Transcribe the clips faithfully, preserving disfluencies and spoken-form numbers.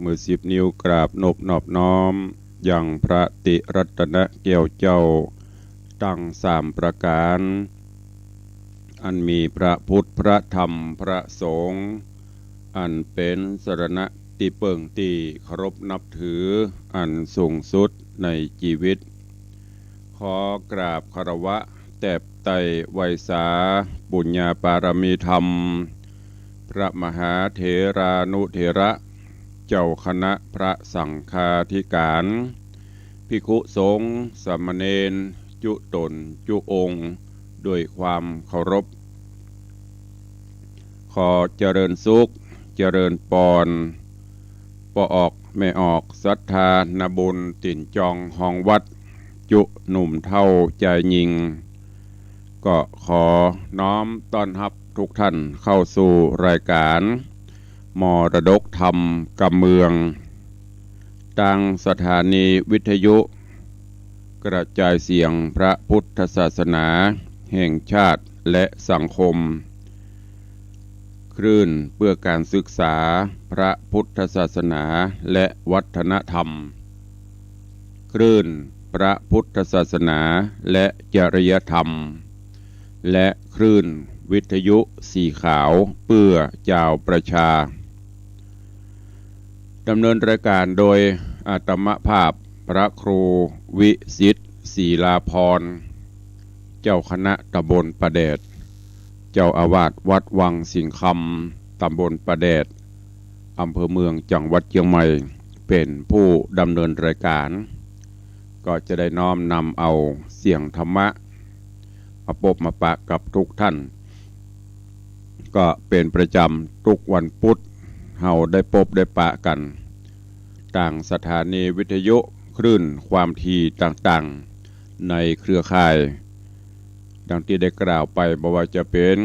มือสิบนิ้วกราบนบนอบน้อม ยังพระติรัตนแก้วเจ้า ตังสามประก๋าน อันมีพระพุทธ พระธรรม พระสงฆ์ อันเป๋นสรณะตี้เปิ้งตี้เคารพนับถืออันสูงสุดในจีวิต ขอกราบคารวะแตบไต่ไหว้สาปุญญาปารมีธรรม พระมหาเถรานุเถระ เจ้าคณะพระสังฆาธิการ ภิกขุสงฆ์สามเณรจุ๊ต๋นจุ๊องค์ ด้วยความเคารพ ขอเจริญสุข เจริญปอน ป้อออกแม่ออก ศรัทธานาบุญ ตี๋นจองฮองวัด จุ๊หนุ่มเฒ่าจายญิง ก็ขอน้อมต้อนฮับทุกท่านเข้าสู่รายการ มรดกธรรมกำเมือง ตางสถานีวิทยุกระจายเสียงพระพุทธศาสนาแห่งชาติและสังคม คลื่นเพื่อการศึกษาพระพุทธศาสนาและวัฒนธรรม คลื่นพระพุทธศาสนาและจริยธรรม และคลื่นวิทยุสีขาวเพื่อจาวประชา ดำเนินรายการโดยอาตมาภาพพระครูวิสิทธิ์ ศรีลาภรณ์ เจ้าคณะตำบลป่าแดด เจ้าอาวาสวัดวังสิงห์คำ ตำบลป่าแดด อำเภอเมือง จังหวัดเจียงใหม่ เป๋นผู้ดำเนินรายการ ก็จะได้น้อมนำเอาเสียงธรรมะ มาปบมาปะกับทุกท่าน ก็เป๋นประจ๋ำทุกวันพุธ เฮาได้ปบได้ปะกั๋น ตางสถานีวิทยุคลื่นความถี่ต่างๆ ในเครือข่าย ดังตี้ได้กล่าวไป บ่ว่าจะเป๋น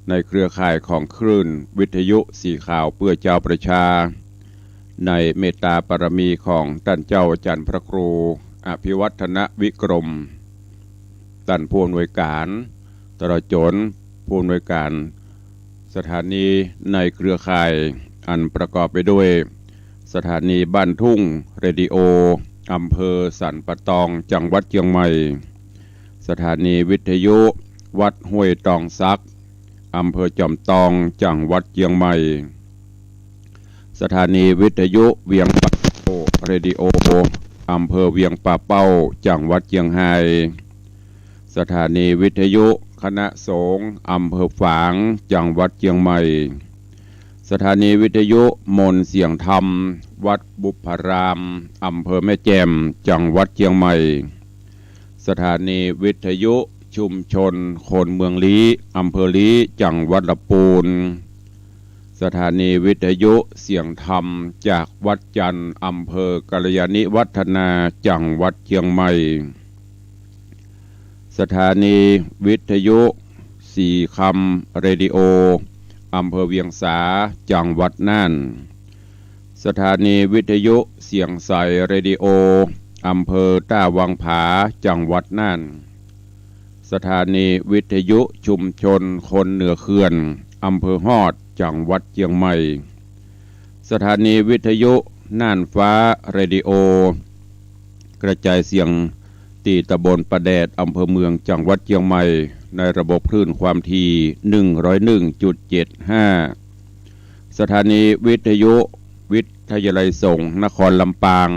ในเครือข่ายของคลื่นวิทยุสีขาวเพื่อจาวประชา ในเมตตาปารมีของต้านเจ้าอาจ๋ารย์พระครูอภิวัฒนวิกรม ต้านผู้อำนวยก๋าน ตลอดจ๋นผู้อำนวยก๋านสถานีในเครือข่าย อันประกอบไปด้วย สถานีบ้านทุ่งเรดิโอ อำเภอสันป่าตอง จังหวัดเจียงใหม่ สถานีวิทยุวัดห้วยตองสัก อำเภอจอมตอง จังหวัดเจียงใหม่ สถานีวิทยุเวียงป่าเป้าเรดิโอ อำเภอเวียงป่าเป้า จังหวัดเจียงฮาย สถานีวิทยุคณะสงฆ์อำเภอฝาง จังหวัดเจียงใหม่ สถานีวิทยุมนต์เสียงธรรม วัดบุพพาราม อำเภอแม่แจ่ม จังหวัดเจียงใหม่ สถานีวิทยุชุมชนคนเมืองลี้ อำเภอลี้ จังหวัดลำปูน สถานีวิทยุเสียงธรรมจากวัดจันทร์ อำเภอกัลยาณิวัฒนา จังหวัดเจียงใหม่ สถานีวิทยุสีคำเรดิโอ อำเภอเวียงสา จังหวัดน่าน สถานีวิทยุเสียงใสเรดิโอ อำเภอต้าวังผา จังหวัดน่าน สถานีวิทยุชุมชนคนเหนือเขื่อน อำเภอฮอด จังหวัดเจียงใหม่ สถานีวิทยุน่านฟ้าเรดิโอ กระจายเสียงตี้ตำบลป่าแดด อำเภอเมือง จังหวัดเจียงใหม่ ในระบบคลื่นความถี่ หนึ่งร้อยหนึ่งจุดเจ็ดห้า สถานีวิทยุวิทยาลัยสงฆ์นครลำปาง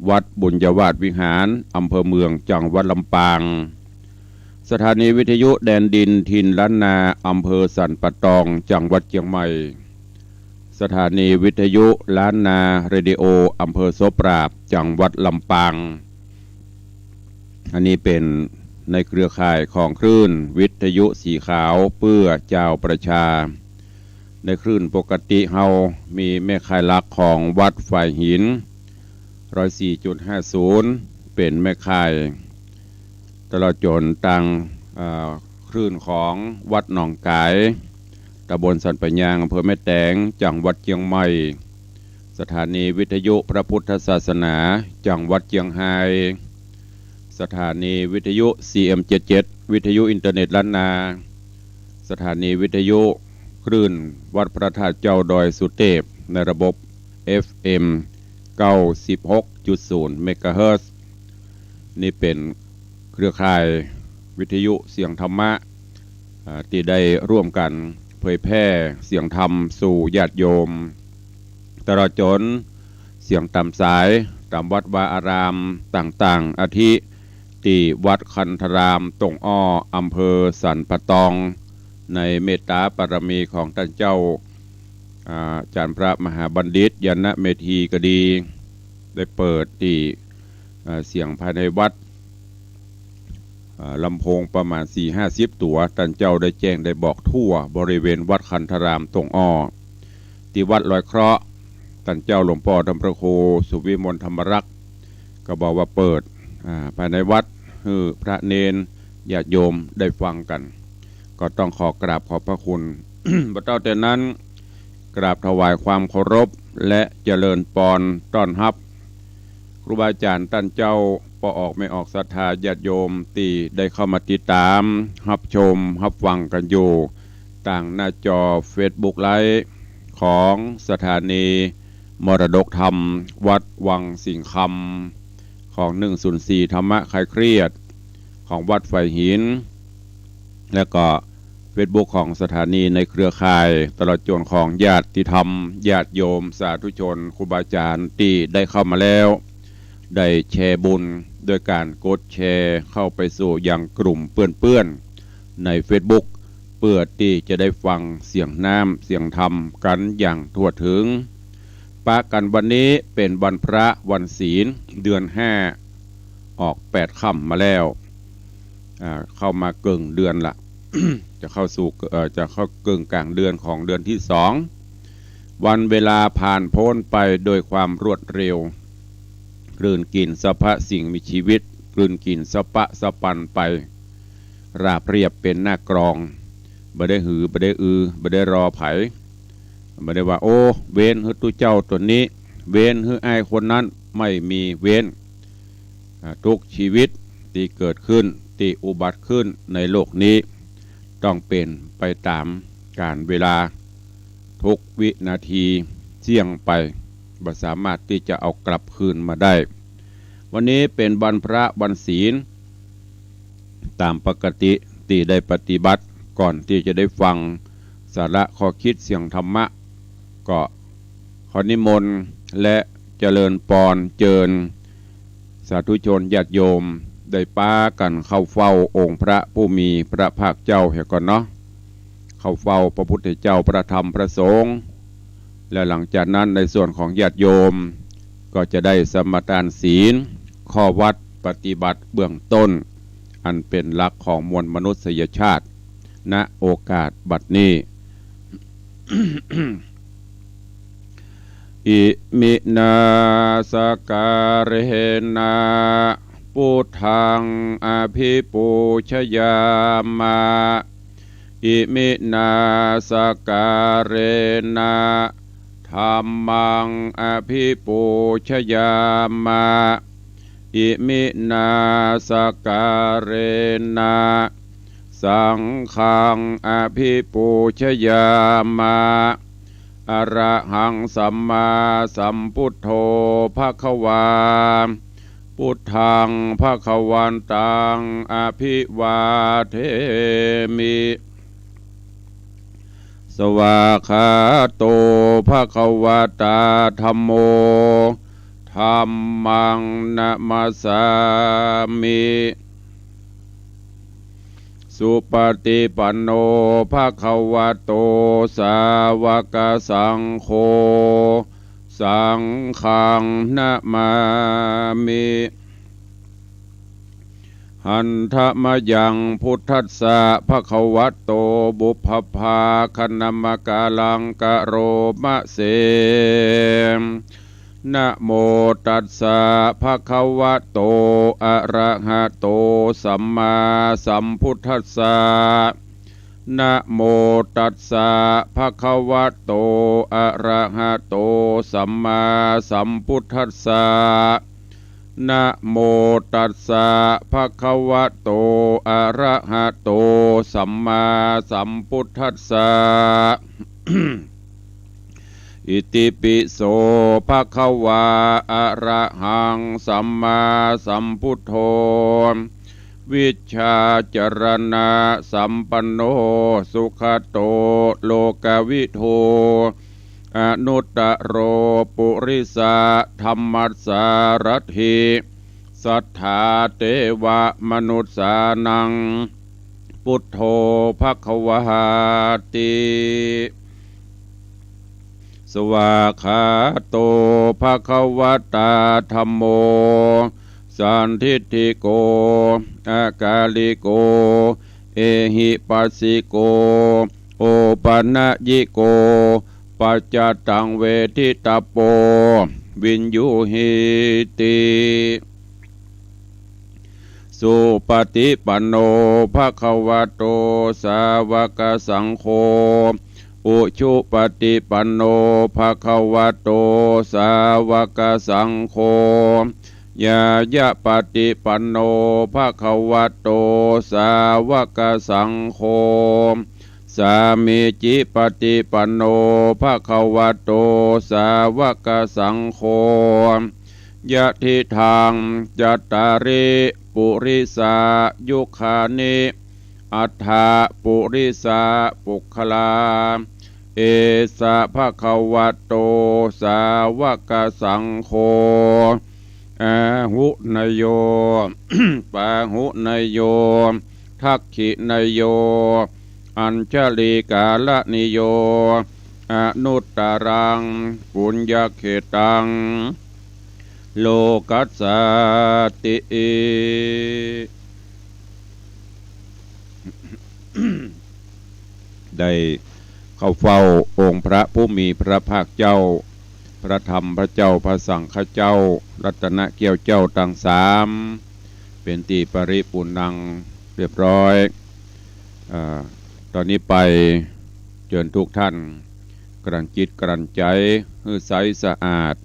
วัดบุญญาวาสวิหาร อำเภอเมือง จังหวัดลำปาง สถานีวิทยุแดนดินถิ่นล้านนา อำเภอสันป่าตอง จังหวัดเจียงใหม่ สถานีวิทยุล้านนาเรดิโอ อำเภอโสปราบ จังหวัดลำปาง อันนี้เป๋นในเครือข่ายของคลื่นวิทยุสีขาวเปื้อจาวประชา ในคลื่นปกติเฮามีแม่ข่ายหลักของวัดฝายหิน ร้อยสี่จุดห้าศูนย์ เป๋นแม่ข่าย ตลอดจ๋นตาง เอ่อ คลื่นของวัดหนองก๋าย ตำบลสันป่ายยาง อำเภอแม่แตง จังหวัดเจียงใหม่ สถานีวิทยุพระพุทธศาสนา จังหวัดเจียงฮาย สถานีวิทยุ ซีเอ็มเจ็ดเจ็ด วิทยุอินเทอร์เน็ตล้านนา สถานีวิทยุคลื่นวัดพระธาตุเจ้าดอยสุเตพ ในระบบ เอฟเอ็ม เก้าสิบหกจุดศูนย์ เมกะเฮิรตซ์ นี่เป๋นเครือข่ายวิทยุเสียงธรรมะ อ่า ตี้ได้ร่วมกั๋นเผยแพร่เสียงธรรมสู่ญาติโยม ตลอดจ๋นเสียงต๋ามสาย ต๋ามวัดวาอารามต่างๆ อาทิ ตี้วัดคันธารามต้งอ้อ อำเภอสันป่าตอง ในเมตต๋าบารมีของต้านเจ้า อ่า อาจ๋ารย์พระมหาบัณฑิต ญาณเมธีก็ดี ได้เปิดตี้ อ่า เสียงภายในวัด อ่า ลำโพงประมาณสี่ห้าสิบตั๋ว ต้านเจ้าได้แจ้งได้บอกทั่วบริเวณวัดคันธารามต้งอ้อ ตี้วัดลอยเคราะห์ ต้านเจ้าหลวงป้อต้านพระครูสุวิมลธรรมรักษ์ ก็บอกว่าเปิด อ่า ภายในวัด หื้อพระเณรญาติโยมได้ฟังกั๋น ก็ต้องขอกราบขอบพระคุณ บ่เต้าแต่นั้น กราบถวายความเคารพ และเจริญปอนต้อนฮับ ครูบาอาจ๋ารย์ต้านเจ้า ป้อออกแม่ออกศรัทธาญาติโยมตี้ได้เข้ามาติดต๋าม ฮับชม ฮับฟังกั๋นอยู่ ตางหน้าจอเฟซบุ๊กไลฟ์ ของสถานีมรดกธรรมวัดวังสิงห์คำ ของหนึ่งศูนย์สี่ธรรมะคลายเครียด ของวัดฝายหิน และก็เฟซบุ๊กของสถานีในเครือข่าย ตลอดจ๋นของญาติธรรม ญาติโยมสาธุชน ครูบาอาจ๋ารย์ตี้ได้เข้ามาแล้ว ได้แชร์บุญด้วยก๋านกดแชร์เข้าไปสู่ยังกลุ่มเปื้อนๆ ในเฟซบุ๊ก เปื้อตี้จะได้ฟังเสียงน้ำเสียงธรรมกั๋นอย่างทั่วเถิง ปะกั๋นวันนี้เป๋นวันพระวันศีล เดือนห้า ออกแปดค่ำมาแล้ว อ่า เข้ามาเกิ่งเดือนละ จะเข้าสู่ เอ่อ จะเข้าเกิ่งก๋างเดือนของเดือนตี้สอง วันเวลาผ่านพ้นไปโดยความรวดเร็ว กลืนกิ๋นสรรพสิ่งมีชีวิต กลืนกิ๋นสะป๊ะสะปันไป ราบเรียบเป๋นหน้ากลอง บ่ได้หือ บ่ได้อือ บ่ได้รอใผ บ่ได้ว่า โอ้ เว้นหื้อตุ๊เจ้าตั๋วนี้ เว้นหื้ออ้ายคนนั้น ไม่มีเว้น อ่า ทุกชีวิตตี้เกิดขึ้น ตี้อุบัติขึ้นในโลกนี้ ต้องเป๋นไปต๋ามกาลเวลา ทุกวินาทีเสี้ยงไป บ่สามารถตี้จะเอากลับคืนมาได้ วันนี้เป๋นวันพระวันศีล ต๋ามปกติตี้ได้ปฏิบัติก่อนตี้จะได้ฟังสาระข้อคิดเสียงธรรมะ ก็ขอนิมนต์และเจริญปอนเจิญ สาธุชนญาติโยมได้ปากั๋นเข้าเฝ้าองค์พระผู้มีพระภาคเจ้าเหียก่อนเนาะ เข้าเฝ้าพระพุทธเจ้า พระธรรม พระสงฆ์ และหลังจากนั้นในส่วนของญาติโยมก็จะได้สมาทานศีล ข้อวัตรปฏิบัติเบื้องต้น อันเป๋นหลักของมวลมนุษยชาติ ณ โอกาสบัดนี้ อิมินาสการะนะ พุทธังอภิปูชยามะ อิมินาสการะนะ ธัมมังอภิปูชยามะ อิมินาสการะนะ สังฆังอภิปูชยามะ อะระหังสัมมาสัมพุทโธภะคะวา พุทธังภะคะวันตังอภิวาเทมิ สวากขาโตภะคะวะตา ธัมโม ธัมมังนะมัสสามิ สุปะติปันโนภะคะวะโต สาวะกะสังโฆ สังฆังนะมามิ หันทะมะยังพุทธัสสะภะคะวะโต ปุพพะภาคะนะมะกะลังกะโรมะเส นะโมตัสสะภะคะวะโต อะระหะโต สัมมาสัมพุทธัสสะ นะโมตัสสะภะคะวะโต อะระหะโต สัมมาสัมพุทธัสสะ นะโมตัสสะภะคะวะโต อะระหะโต สัมมาสัมพุทธัสสะ อิติปิโส ภะคะวา อะระหัง สัมมาสัมพุทโธ วิชชาจรณะสัมปันโน สุขะโต โลกะวิทู อนุตตะโร ปุริสะธัมมัสสารัตถิ สัทธาเตวะมนุสสานัง พุทโธ ภะคะวาติ สวากขาโต ภะคะวะตา ธัมโม สันทิฏฐิโก อะกาลิโก เอหิปัสสิโก โอปะนะยิโก ปัจจะตัง เวทิตะโป วิญญูหิติ สุปะติปันโน ภะคะวะโต สาวะกะสังโฆ อุชุปะติปันโน ภะคะวะโต สาวะกะสังโฆ ญาญะปะติปันโน ภะคะวะโต สาวะกะสังโฆ สามีจิปะติปันโน ภะคะวะโต สาวะกะสังโฆ ยะทิทัง จัตตาริ ปุริสายุคานิ อัฏฐะ ปุริสะ ปุคคลา เอสะ ภะคะวะโต สาวะกะสังโฆ อาหุเนยโย ปาหุเนยโย ทักขิเนยโย อัญชลีกาลนิโย อนุตตรัง ปุญญะเขตัง โลกัสสาติ ได้เข้าเฝ้าองค์พระผู้มีพระภาคเจ้า พระธรรมพระเจ้า พระสังฆเจ้า รัตนเกี้ยวเจ้าตังสาม เป๋นตี้ปริปูรณ์ังเรียบร้อย อ่า ต๋อนนี้ไปเจิญทุกท่าน กลั่นจิตกลั่นใจ๋หื้อใสสะอาด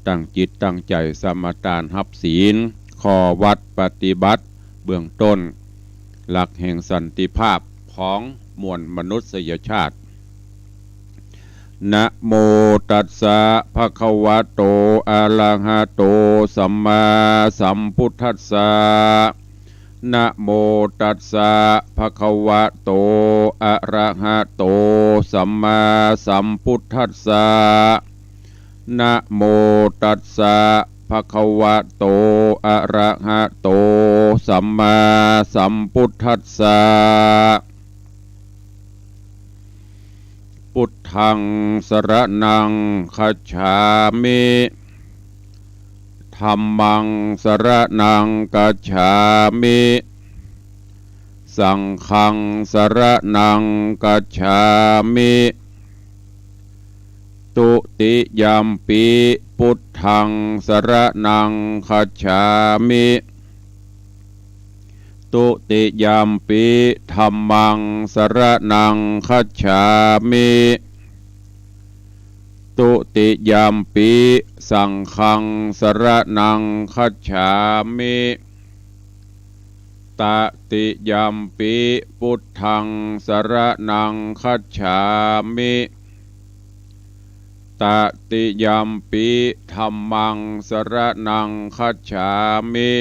ตั้งจิตตั้งใจ๋สมาตานฮับศีล ข้อวัตรปฏิบัติเบื้องต้น หลักแห่งสันติภาพของมวลมนุษยชาติ นะโมตัสสะ ภะคะวะโต อะระหะโต สัมมาสัมพุทธัสสะ นะโมตัสสะ ภะคะวะโต อะระหะโต สัมมาสัมพุทธัสสะ นะโมตัสสะ ภะคะวะโต อะระหะโต สัมมาสัมพุทธัสสะ พุทธัง สรณัง คัจฉามิ ธัมมัง สรณัง คัจฉามิ สังฆัง สรณัง คัจฉามิ ตุติยัมปิ พุทธัง สรณัง คัจฉามิ ตุติยัมปิ ธัมมัง สรณัง คัจฉามิ ตุติยัมปิ สังฆัง สรณัง คัจฉามิ ตติยัมปิ พุทธัง สรณัง คัจฉามิ ตติยัมปิ ธัมมัง สรณัง คัจฉามิ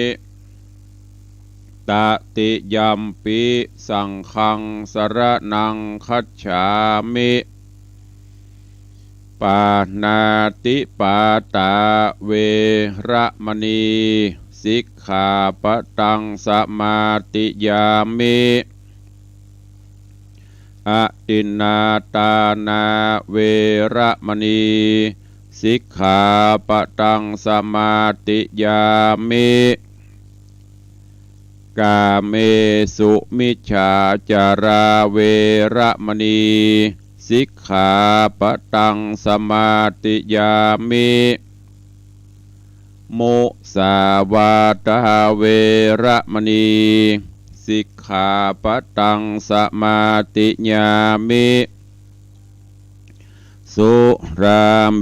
ตติยัมปิ สังฆัง สรณัง คัจฉามิ ปาณาติปาตา เวระมะนี สิกขาปะตัง สมาติยามิ อทินนาทานา เวระมะนี สิกขาปะตัง สมาติยามิ กาเมสุมิจฉาจารา เวระมะนี สิกขาปะตัง สมาติยามิ มุสาวาทา เวระมะนี สิกขาปะตัง สมาติยามิ สุราเม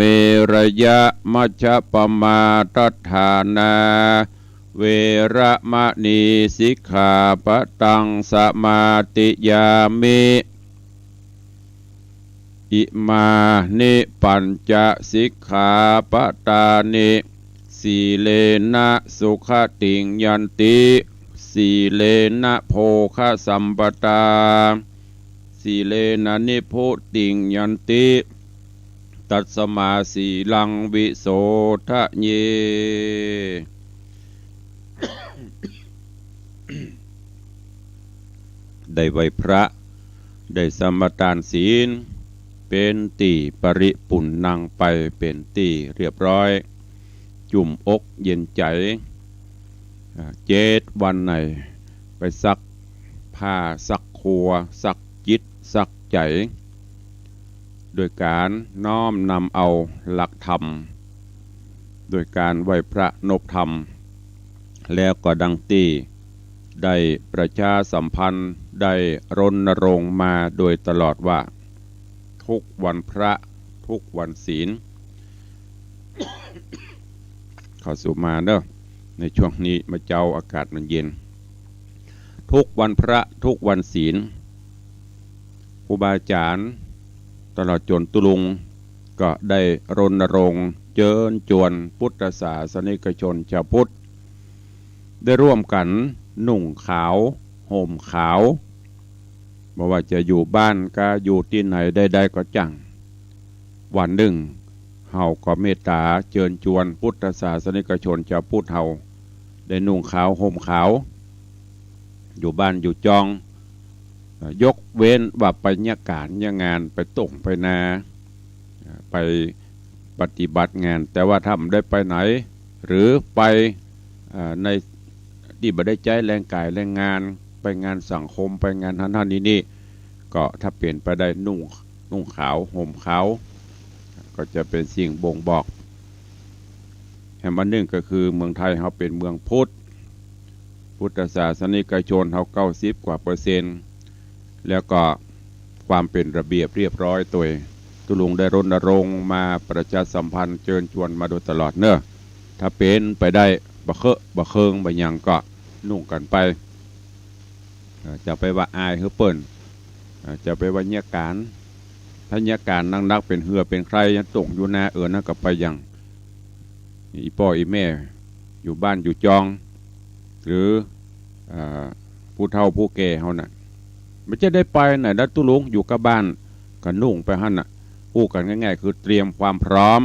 รยะมัชฌะปมาทัฏฐานา เวระมะนี สิกขาปะตัง สมาติยามิ อิมานิปัญจสิกขาปะตานิ สีเลนะสุขะติงยันติ สีเลนะโภคะสัมปะตา สีเลนะนิพพุติงยันติ ตัสมาสีลังวิโสทะเย ได้ไหว้พระ ได้สมาตานศีล เป๋นตี้ปริปุณณังไป เป๋นตี้เรียบร้อย จุ่มอกเย็นใจ๋ อ่า เจ็ดวันใน ไปซักผ้า ซักครัว ซักจิต ซักใจ๋ โดยก๋านน้อมนำเอาหลักธรรม โดยก๋านไหว้พระนบธรรม แล้วก็ดังตี้ได้ประชาสัมพันธ์ ได้รณรงค์มาโดยตลอดว่า ทุกวันพระ ทุกวันศีล เข้าสู่มาเนาะ ในช่วงนี้มาเจ๊าอากาศมันเย็น ทุกวันพระ ทุกวันศีล ครูบาอาจ๋ารย์ ตลอดจ๋นตุ๊ลุง ก็ได้รณรงค์เจิญจวนพุทธศาสนิกชนจาวพุทธ ได้ร่วมกั๋นนุ่งขาว ห่มขาว บ่ว่าจะอยู่บ้านกา อยู่ตี้ไหนใดๆ ก็จ้าง วันนึ่ง เฮาก็เมตต๋าเจิญจวนพุทธศาสนิกชนจาวพุทธเฮา ได้นุ่งขาว ห่มขาว อยู่บ้านอยู่จอง เอ่อ ยกเว้นว่าไปเยียะก๋านเยียะงาน ไปต้งไปนา เอ่อ ไปปฏิบัติงาน แต่ว่าถ้าบ่ได้ไปไหน หรือไป เอ่อ ในตี้บ่ได้ใจ๊แฮงก๋ายแฮงงาน ไปงานสังคม ไปงานหั้นหั้นนี่นี่ ก็ถ้าเป๋นไปได้นุ่ง นุ่งขาว ห่มขาว ก็จะเป๋นสิ่งบ่งบอก แหมอันนึ่งก็คือเมืองไทยเฮาเป๋นเมืองพุทธ พุทธศาสนิกชนเฮาเก้าสิบกว่าเปอร์เซ็นต์ แล้วก็ความเป๋นระเบียบเรียบร้อยตวย ตุ๊ลุงได้รณรงค์มาประชาสัมพันธ์เจิญจวนมาโดยตลอดเนาะ ถ้าเป๋นไปได้ บ่เคะ บ่เคิง บ่หยังก็นุ่งกั๋นไป เอ่อ จะไปว่าอายหื้อเปิ้น เอ่อ จะไปว่าเยียะก๋าน ถ้าเยียะก๋านหนักๆ เป๋นเหื่อเป๋นใคร่ยังต้งอยู่นาเอิน หั้นก็ไปอย่าง อี่ป้ออี่แม่ อยู่บ้านอยู่จอง หรือ เอ่อ ผู้เฒ่าผู้แก่เฮาน่ะ บ่จะได้ไปไหนแล้วตุ๊ลุง อยู่กับบ้าน ก็นุ่งไปหั้นน่ะ อู้กั๋นง่ายๆ คือเตรียมความพร้อม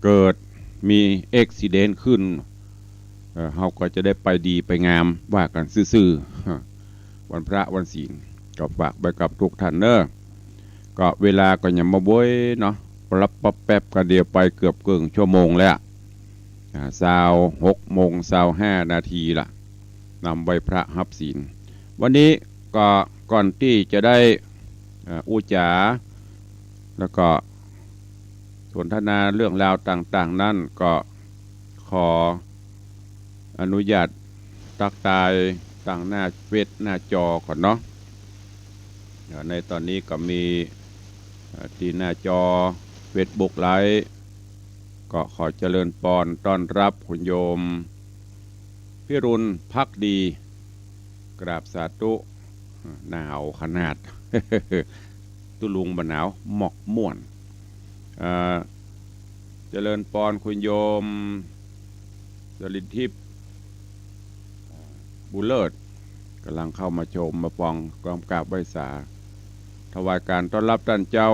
เกิดมีอุบัติเหตุขึ้น เอ่อ เฮาก็จะได้ไปดีไปงาม ว่ากั๋นซื่อๆ วันพระวันศีล ก็ฝากไว้กับทุกท่านเนาะ ก็เวลาก็ยังบ่บวยเนาะ ปั๊บปั๊บแป๊บก็เดี๋ยวไปเกือบเกิ่งชั่วโมงแล้ว อ่า ซาวหกโมงซาวห้านาทีละ นำไหว้พระฮับศีล วันนี้ก็ก่อนตี้จะได้ เอ่อ อู้จ๋า แล้วก็สนทนาเรื่องราวต่างๆ นั้น ก็ขออนุญาตตั๊กตายตางหน้าเฟซหน้าจอก่อนเนาะ เอ่อ ในต๋อนนี้ก็มี เอ่อ ตี้หน้าจอเฟซบุ๊กไลฟ์ ก็ขอเจริญปอนต้อนฮับคุณโยม พิรุณภักดี กราบสาธุ หนาวขนาด ตุ๊ลุงบ่หนาว หมอกม่วน เอ่อ เจริญปอนคุณโยม จรินทิพย์ บุญเลิศ ก่ำลังเข้ามาชมมาฟัง ก้มกราบไหว้สา ถวายการต้อนฮับต้านเจ้า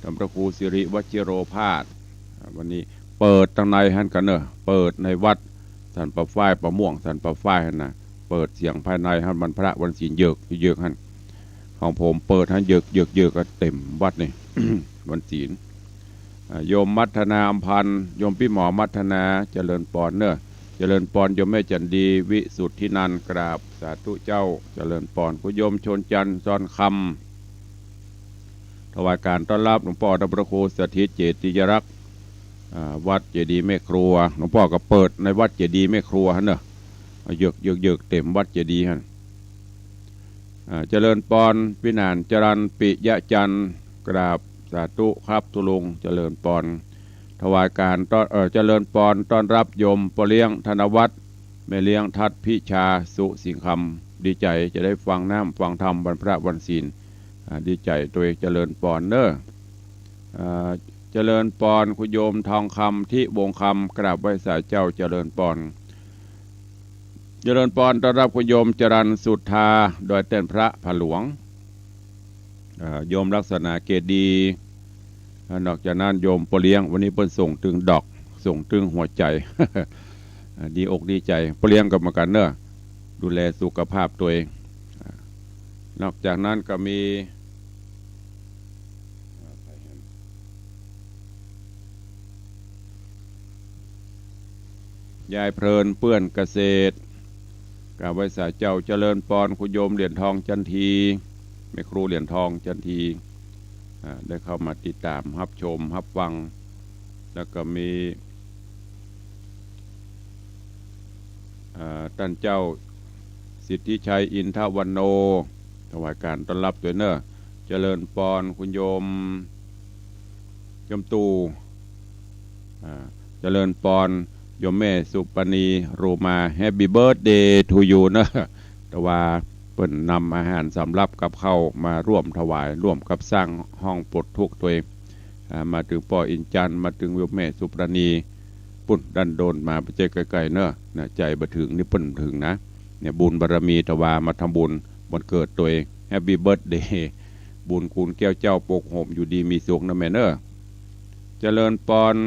ต้านพระครูสิริวชิโรภาส อ่า วันนี้เปิดตางในหั้นกั๋นเนาะ เปิดในวัดสันป่าฝ้าย ป่าม่วงสันป่าฝ้ายหั้นน่ะ เปิดเสียงภายในหั้น วันพระวันศีลเยิก เยิกหั้น ของผมเปิดหั้นเยิก เยิก เยิกก็เต๋มวัดนี่ วันศีล อ่า โยมมัทนาอำพันธ์ โยมปี้หมอมัทนา เจริญปอนเนาะ เจริญปอนโยมแม่จันดี วิสุทธินันท์ กราบสาธุเจ้า เจริญปอน คุณโยมชนจันทร์ ซอนคำ ถวายการต้อนฮับหลวงป้อต้านพระครูสถิตเจติยรักษ์ อ่า วัดเจดีย์แม่ครัว หลวงป้อก็เปิดในวัดเจดีย์แม่ครัวหั้นเนาะ เยิก เยิก เยิก เต๋มวัดเจดีย์หั้น อ่า เจริญปอน ปี้หนานจรัญ ปิยะจันทร์ กราบสาธุครับตุ๊ลุง เจริญปอน ถวายการต้อน เอ่อ เจริญปอนต้อนฮับโยมป้อเลี้ยงธนวัฒน์ แม่เลี้ยงทัศน์พิชา สุสิงห์คำ ดีใจ๋จะได้ฟังน้ำฟังธรรมวันพระวันศีล อ่า ดีใจ๋ตวย เจริญปอนเน่อ อ่า เจริญปอน คุณโยมทองคำ ทิวงศ์คำ กราบไหว้สาเจ้า เจริญปอน เจริญปอน ต้อนรับคุณโยมจรัญสุธา ดอยแต้นพระ ผาหลวง อ่า โยมลักษณะเกตดี อ่า นอกจากนั้นโยมป้อเลี้ยง วันนี้เปิ้นส่งตึงดอก ส่งตึงหัวใจ๋ อ่า ดีอกดีใจ๋ ป้อเลี้ยงก็เหมือนกั๋นเน่อ ดูแลสุขภาพตวย อ่า นอกจากนั้นก็มี ยายเพลิน เปื้อนเกษตร กราบไหว้สาเจ้า เจริญปอน คุณโยมเหรียญทองจันที แม่ครูเหรียญทองจันที อ่า ได้เข้ามาติดต๋าม ฮับชม ฮับฟัง แล้วก็มี อ่า ต้านเจ้าสิทธิชัย อินทวันโน ถวายก๋านต้อนฮับตวยเน่อ เจริญปอน คุณโยม โยมตู่ อ่า เจริญปอน โยมแม่สุปราณี โรมา Happy birthday to you เน่อ แต่ว่าเปิ้นนำอาหารสำฮับกับข้าวมาร่วมถวาย ร่วมกับสร้างห้องปลดทุกข์ตวย อ่า มาเถิงป้ออินจันทร์ มาเถิงโยมแม่สุปราณี ปุ้นดั้นโดนมา บ่ใจ้ใก้ๆ เน่อ นะ ใจ๋บ่เถิง นี่เปิ้นบ่เถิงนะ เนี่ย บุญบารมี แต่ว่ามาทำบุญวันเกิดตวย Happy birthday บุญคุณแก้วเจ้าปกห่ม อยู่ดีมีสุขนะแม่เน่อ เจริญปอน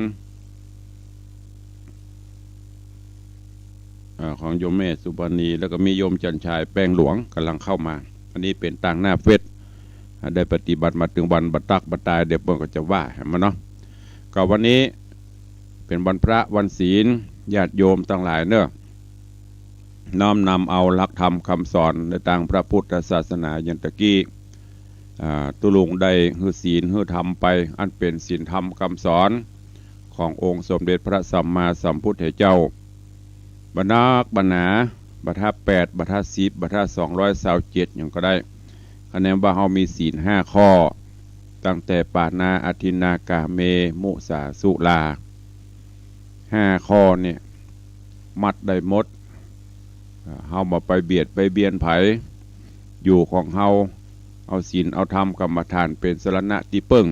อ่า ของโยมแม่สุปราณี แล้วก็มีโยมจันทร์ชาย แปงหลวง ก่ำลังเข้ามา อันนี้เป๋นตางหน้าเฟซ อ่า ได้ปฏิบัติมาเถิงวันบ่ตักบ่ตาย เดี๋ยวเปิ้นก็จะว่าแหมเนาะ ก็วันนี้เป๋นวันพระวันศีล ญาติโยมตังหลายเน่อ น้อมนำเอาหลักธรรมคำสอนในตางพระพุทธศาสนาอย่างตะกี้ อ่า ตุ๊ลุงได้หื้อศีลหื้อธรรมไป อันเป๋นศีลธรรมคำสอนขององค์สมเด็จพระสัมมาสัมพุทธเจ้า บ่นักบ่หนา บ่ถ้าแปด บ่ถ้าสิบ บ่ถ้าสองร้อยซาวเจ็ดหยังก็ได้ คะแนนว่าเฮามีศีลห้าข้อ ตั้งแต่ปาณา อทินนา กาเม มุสา สุรา ห้าข้อเนี่ย มัดได้หมด เฮาบ่ไปเบียดไปเบียนใผ อยู่ของเฮา เอาศีลเอาธรรมกรรมฐานเป๋นสรณะตี้เปิ้ง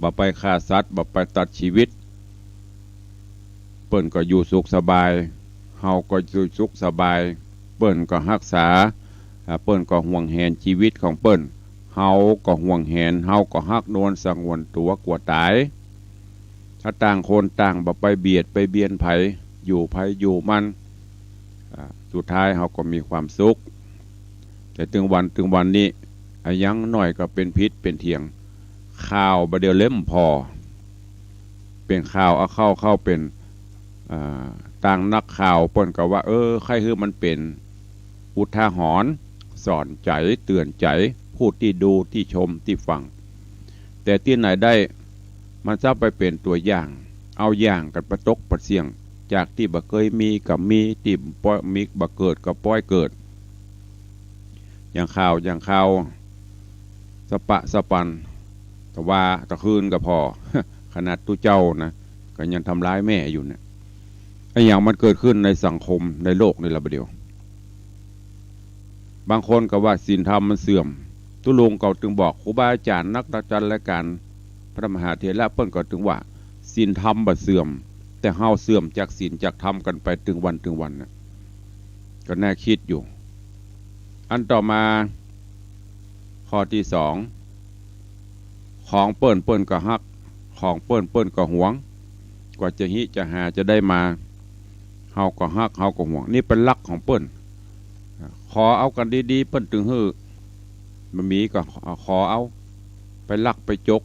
บ่ไปฆ่าสัตว์ บ่ไปตัดชีวิต เปิ้นก็อยู่สุขสบาย เฮาก็อยู่สุขสบาย เปิ้นก็ฮักษา อ่า เปิ้นก็หวงแหนชีวิตของเปิ้น เฮาก็หวงแหน เฮาก็ฮักนวลสงวนตั๋วกั๋วต๋าย ถ้าต่างคนต่างบ่ไปเบียดไปเบียนใผ อยู่ใผอยู่มัน อ่า สุดท้ายเฮาก็มีความสุข แต่เถิงวัน เถิงวันนี้ อะหยังหน้อยก็เป๋นผิดเป๋นเถียง ข่าวบ่าเดี่ยวเล่มผ่อ เป๋นข่าวเอาเข้า เข้าเป๋น อ่า ตางนักข่าวเปิ้นก็ว่า เออ ใค่หื้อมันเป๋นอุทาหรณ์ สอนใจ๋ เตื๋อนใจ๋ ผู้ตี้ดู ตี้ชม ตี้ฟัง แต่ตี้ไหนได้ มันซ้ำไปเป๋นตั๋วอย่าง เอาอย่างกั๋นปะตกปะเสี่ยง จากตี้บ่เกยมีก็มี ตี้ป้อยมีบ่เกิดก็ป้อยเกิด อย่างข่าว อย่างข่าว สะปะสะปัน ตะวาตะคืนก็ผ่อ ขนาดตุ๊เจ้านะ ก็ยังทำร้ายแม่อยู่เนี่ย อะหยังมันเกิดขึ้นในสังคมในโลกนี่ละบ่าเดี่ยว บางคนก็ว่าศีลธรรมมันเสื่อม ตุ๊ลุงก็เถิงบอก ครูบาอาจ๋ารย์ นักจัดรายก๋าน พระมหาเถระเปิ้นก็เถิงว่า ศีลธรรมบ่เสื่อม แต่เฮาเสื่อมจากศีลจากธรรมกั๋นไปเถิงวันเถิงวันน่ะ ก็น่าคิดอยู่ อันต่อมา ข้อตี้สอง ของเปิ้นเปิ้นก็ฮัก ของเปิ้นเปิ้นก็หวง กว่าจะฮิจะหาจะได้มา เฮาก็ฮัก เฮาก็หวง นี่เป๋นลักษณ์ของเปิ้น ขอเอากั๋นดีๆ เปิ้นเถิงหื้อ บ่มีก็ขอเอา ไปลักไปจก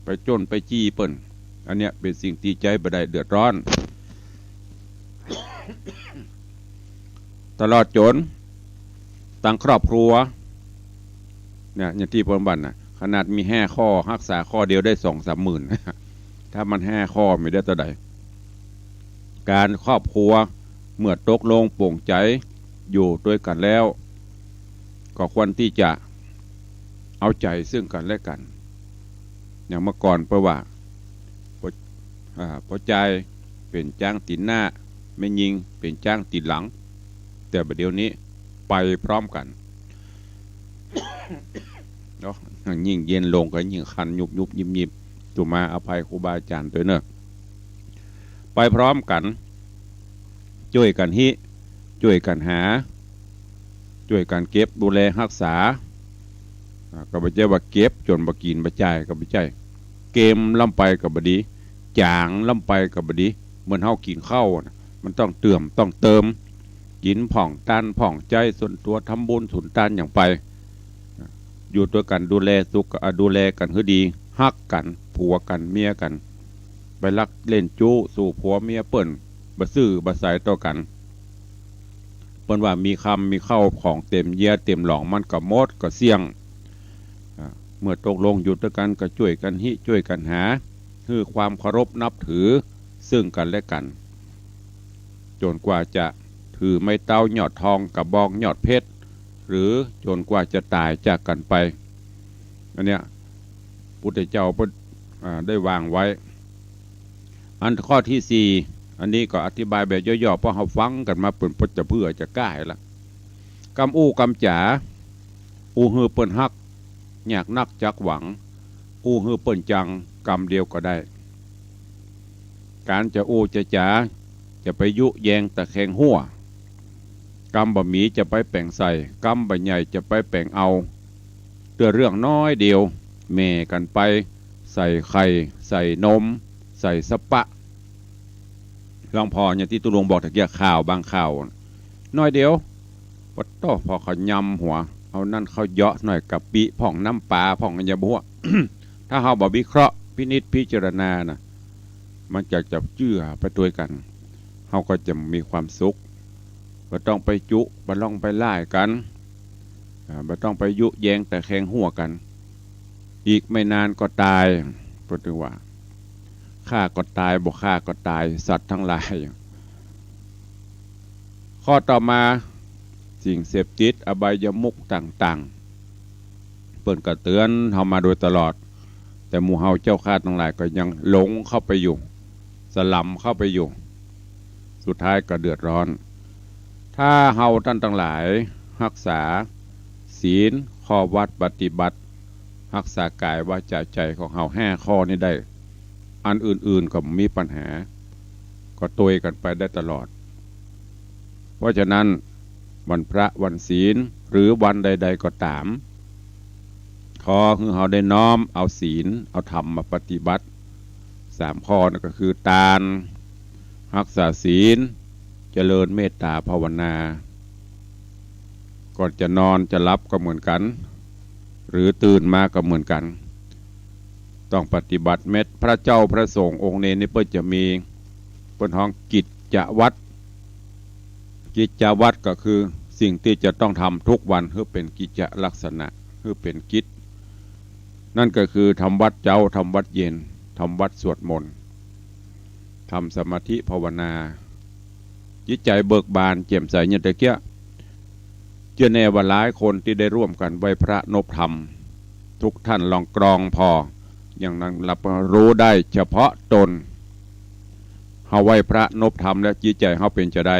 ไปจ้นไปจี้เปิ้น อันเนี้ยเป๋นสิ่งตี้ใจ๊บ่ได้ เดือดร้อน ตลอดจ๋นตังครอบครัว เนี่ย อย่างตี้เปิ้นว่าน่ะ ขนาดมีห้าข้อ ฮักษาข้อเดียวได้สองสามหมื่น ถ้ามันห้าข้อมีได้เต้าใด ก๋านครอบครัวเมื่อตกลงป๋งใจ๋อยู่ตวยกั๋นแล้ว ก็ควรตี้จะเอาใจ๋ซึ่งกั๋นและกั๋น อย่างเมื่อก่อนเปิ้นว่า อ่า ป้อจายเป๋นจ๊างตี๋นหน้า แม่ญิงเป๋นจ๊างตี๋นหลัง แต่บ่าเดี่ยวนี้ไปพร้อมกั๋น เนาะ ยิ่งเย็นลงก็ยิ่งคันยุบๆ ยิบๆ สุมาอภัยครูบาอาจ๋ารย์ตวยเน่อ ไปพร้อมกั๋น จ้วยกั๋นหิ้ว จ้วยกั๋นหา จ้วยกั๋นเก็บดูแลฮักษา อ่า ก็บ่ใจ้ว่าเก็บจ๋นบ่กิ๋นบ่จ่าย ก็บ่ใจ้ เก็มล้ำไปก็บ่ดี จ๋างล้ำไปก็บ่ดี เหมือนเฮากิ๋นข้าวน่ะ มันต้องเติ่ม ต้องเติม กิ๋นพ่องตานพ่องใจ๊ส่วนตั๋ว ทำบุญสุนตานอย่างไป อยู่ตวยกั๋นดูแลสุข อ่า ดูแลกั๋นหื้อดี ฮักกั๋น ผัวกั๋น เมียกั๋น ไปลักเล่นจู๊สู่ผัวเมียเปิ้น บ่ซื่อบ่ใสต่อกั๋น เปิ้นว่ามีคำมีข้าวของเต็มเยียะเต็มหล่อง มันก็หมดก็เสี้ยง อ่า เมื่อตกลงอยู่ตวยกั๋นก็จ้วยกั๋นหิ้ว จ้วยกั๋นหา หื้อความเคารพนับถือซึ่งกั๋นและกั๋น จ๋นกว่าจะถือไม้เต๊ายอดทอง กระบองยอดเพชร หรือจ๋นกว่าจะต๋ายจากกั๋นไป อันเนี้ย พุทธเจ้าเปิ้น อ่า ได้วางไว้ อันข้อตี้สี่ อันนี้ก็อธิบายแบบย่อๆ เพราะเฮาฟังกั๋นมาเปิ้นปดจะเปื้อจะก้ายละ กำอู้กำจ๋า อู้หื้อเปิ้นฮัก ยากนักจักหวัง อู้หื้อเปิ้นจัง กำเดียวก็ได้ ก๋านจะอู้จะจ๋า จะไปยุแยงตะแคงหัว กำบ่หมีจะไปแป๋งใส่ กำบ่ใหญ่จะไปแป๋งเอา เตื้อเรื่องน้อยเดียว แหม่กั๋นไป ใส่ไข่ ใส่นม ใส่สะปะ หลวงพ่อเนี่ยตี้ตุ๊ลุงบอกตะเกียะ ข่าวบางข่าว น้อยเดียว ปะโต้ พอเขายำหัว เอานั่นเข้าเยาะหน่อย กะปิพ่อง น้ำปลาพ่อง อันเยียะบ่ฮู้ ถ้าเฮาบ่วิเคราะห์ พินิจพิจารณาน่ะ มันจะ จะเจื้อไปตวยกั๋น เฮาก็จะมีความสุข บ่ต้องไปจุ บ่ต้องไปล่ายกั๋น อ่า บ่ต้องไปยุแยงตะแคงหัวกั๋น อีกไม่นานก็ต๋าย เปิ้นว่า ฆ่าก็ต๋าย บ่ฆ่าก็ต๋าย สัตว์ตังหลาย ข้อต่อมา สิ่งเสพติด อบายมุขต่างๆ เปิ้นก็เตื๋อนเฮามาโดยตลอด แต่หมู่เฮาเจ้าข้าตังหลายก็ยังหลงเข้าไปอยู่ สลำเข้าไปอยู่ สุดท้ายก็เดือดร้อน ถ้าเฮาต้านตังหลายฮักษาศีล ข้อวัตรปฏิบัติ ฮักษากายวาจาใจ๋ของเฮาห้าข้อนี้ได้ อันอื่นๆ ก็บ่มีปัญหา ก็ตวยกั๋นไปได้ตลอด เพราะฉะนั้น วันพระวันศีล หรือวันใดๆ ก็ต๋าม ขอหื้อเฮาได้น้อมเอาศีล เอาธรรมมาปฏิบัติ สามข้อนั่นก็คือ ตาน ฮักษาศีล เจริญเมตตาภาวนา ก่อนจะนอนจะหลับก็เหมือนกั๋น หรือตื่นมาก็เหมือนกั๋น ต้องปฏิบัติเมต พระเจ้าพระสงฆ์องค์นี้นี่เปิ้นจะมี เปิ้นฮ้องกิจจวัตร กิจจวัตรก็คือสิ่งตี้จะต้องทำทุกวัน หื้อเป๋นกิจจลักษณะ หื้อเป๋นกิจ นั่นก็คือทำวัตรเจ๊า ทำวัตรเย็น ทำวัตรสวดมนต์ ทำสมาธิภาวนา จิตใจ๋เบิกบานแจ่มใสอย่างตะเกียะ เจื้อแน่ว่าหลายคนตี้ได้ร่วมกั๋นไหว้พระนบธรรม ทุกท่านลองกรองผ่อ อย่างนั้นรับรู้ได้เฉพาะตน เฮาไหว้พระนบธรรมแล้วจิตใจ๋เฮาเป๋นจาใด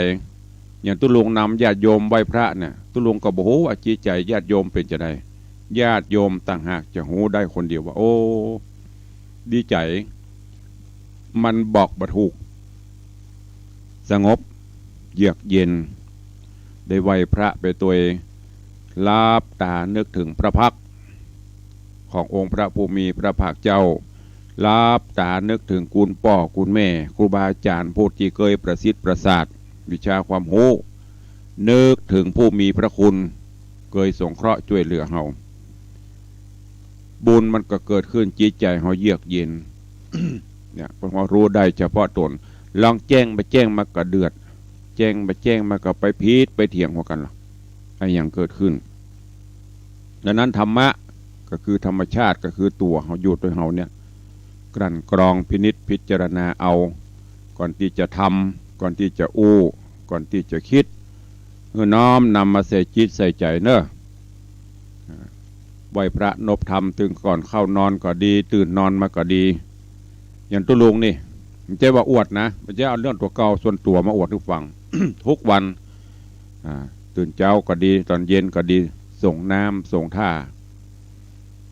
อย่างตุ๊ลุงนำญาติโยมไหว้พระเนี่ย ตุ๊ลุงก็บ่ฮู้ว่าจิตใจ๋ญาติโยมเป๋นจาใด ญาติโยมต่างหากจะฮู้ได้คนเดียวว่า โอ้ ดีใจ๋ มันบอกบ่ถูก สงบ เยือกเย็น ได้ไหว้พระไปตวย หลับต๋านึกเถิงพระพักตร์ขององค์พระผู้มีพระภาคเจ้า หลับต๋านึกเถิงคุณป้อคุณแม่ ครูบาอาจ๋ารย์ผู้ตี้เกยประสิทธิ์ประสาทวิชาความฮู้ นึกเถิงผู้มีพระคุณ เกยสงเคราะห์จ้วยเหลือเฮา บุญมันก็เกิดขึ้น จิตใจ๋เฮาเยือกเย็น เนี่ย เพราะเฮารู้ได้เฉพาะตน ลองแจ้งบ่แจ้งมาก็เดือด แจ้งบ่แจ้งมาก็ไปผิดไปเถียงหัวกั๋นละ อะหยังเกิดขึ้น ดังนั้นธรรมะก็คือธรรมชาติ ก็คือตั๋วเฮาอยู่ตวยเฮาเนี่ย กลั่นกรองพินิจพิจารณาเอา ก่อนตี้จะทำ ก่อนตี้จะอู้ ก่อนตี้จะกึ๊ด หื้อน้อมนำมาใส่จิตใส่ใจ๋เน่อ อ่า ไหว้พระนบธรรม เถิงก่อนเข้านอนก็ดี ตื่นนอนมาก็ดี อย่างตุ๊ลุงนี่ บ่ใจ้ว่าอวดนะ บ่ใจ้เอาเรื่องตั๋วเก่าส่วนตั๋วมาอวดหื้อฟัง ทุกวัน อ่า ตื่นเจ๊าก็ดี ต๋อนเย็นก็ดี สรงน้ำสรงท่า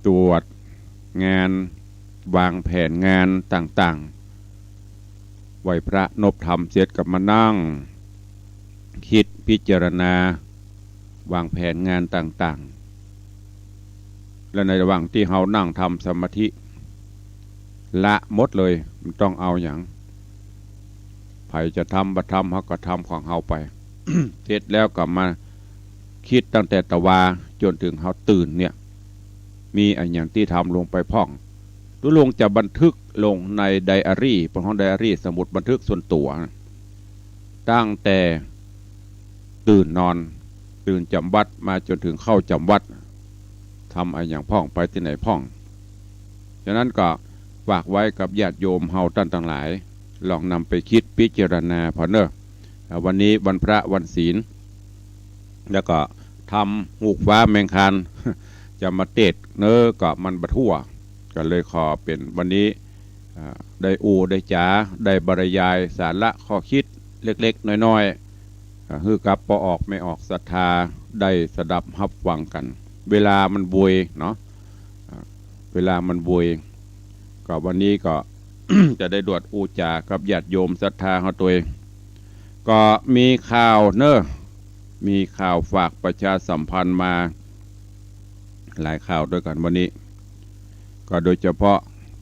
ตรวจงาน วางแผนงานต่างๆ ไหว้พระนบธรรมเสร็จก็มานั่ง คิดพิจารณา วางแผนงานต่างๆ และในระหว่างตี้เฮานั่งทำสมาธิ ละหมดเลย บ่ต้องเอาหยัง ใผจะทำบ่ทำ เฮาก็ทำของเฮาไป เสร็จแล้วก็มาคิดตั้งแต่ตะวาจ๋นถึงเฮาตื่นเนี่ย มีอะหยังตี้ทำลงไปพ่อง ตุ๊ลุงจะบันทึกลงในไดอารี่ เปิ้นฮ้องไดอารี่ สมุดบันทึกส่วนตั๋ว ตั้งแต่ตื่นนอน ตื่นจ๋ำวัตรมาจ๋นถึงเข้าจ๋ำวัตร ทำอะหยังพ่อง ไปตี้ไหนพ่อง ฉะนั้นก็ฝากไว้กับญาติโยมเฮาต้านตังหลาย ลองนำไปคิดพิจารณาผ่อเน่อ อ่า วันนี้วันพระวันศีล แล้วก็ทำฮูกฟ้าแมงคาน จะมาเตศน์เน่อก็มันบ่ทั่ว ก็เลยขอเป๋นวันนี้ อ่า ได้อู้ได้จ๋า ได้บรรยายสาระข้อคิดเล็กๆ น้อยๆ อ่า หื้อกับป้อออกแม่ออกศรัทธาได้สดับฮับฟังกั๋น เวลามันโวยเนาะ อ่า เวลามันโวย ก็วันนี้ก็ จะได้ดวดอู้จ๋ากับญาติโยมศรัทธาเฮาตวย ก็มีข่าวเน่อ มีข่าวฝากประชาสัมพันธ์มาหลายข่าวตวยกั๋นวันนี้ ก็โดยเฉพาะ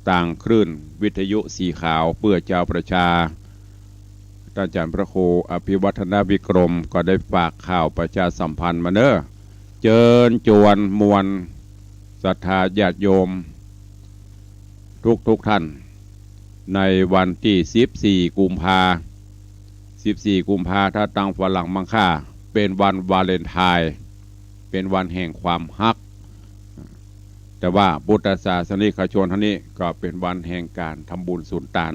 ตางคลื่นวิทยุสีขาวเปื้อจาวประชา ต้านอาจ๋ารย์พระครูอภิวัฒนวิกรมก็ได้ฝากข่าวประชาสัมพันธ์มาเน่อ เจิญจวนมวลศรัทธาญาติโยมทุกๆ ท่าน ในวันตี้สิบสี่กุมภา สิบสี่กุมภา ถ้าตางฝรั่งมังค่า เป๋นวันวาเลนไทน์ เป๋นวันแห่งความฮัก แต่ว่าพุทธศาสนิกชนเฮานี้ก็เป๋นวันแห่งก๋านทำบุญสุนตาน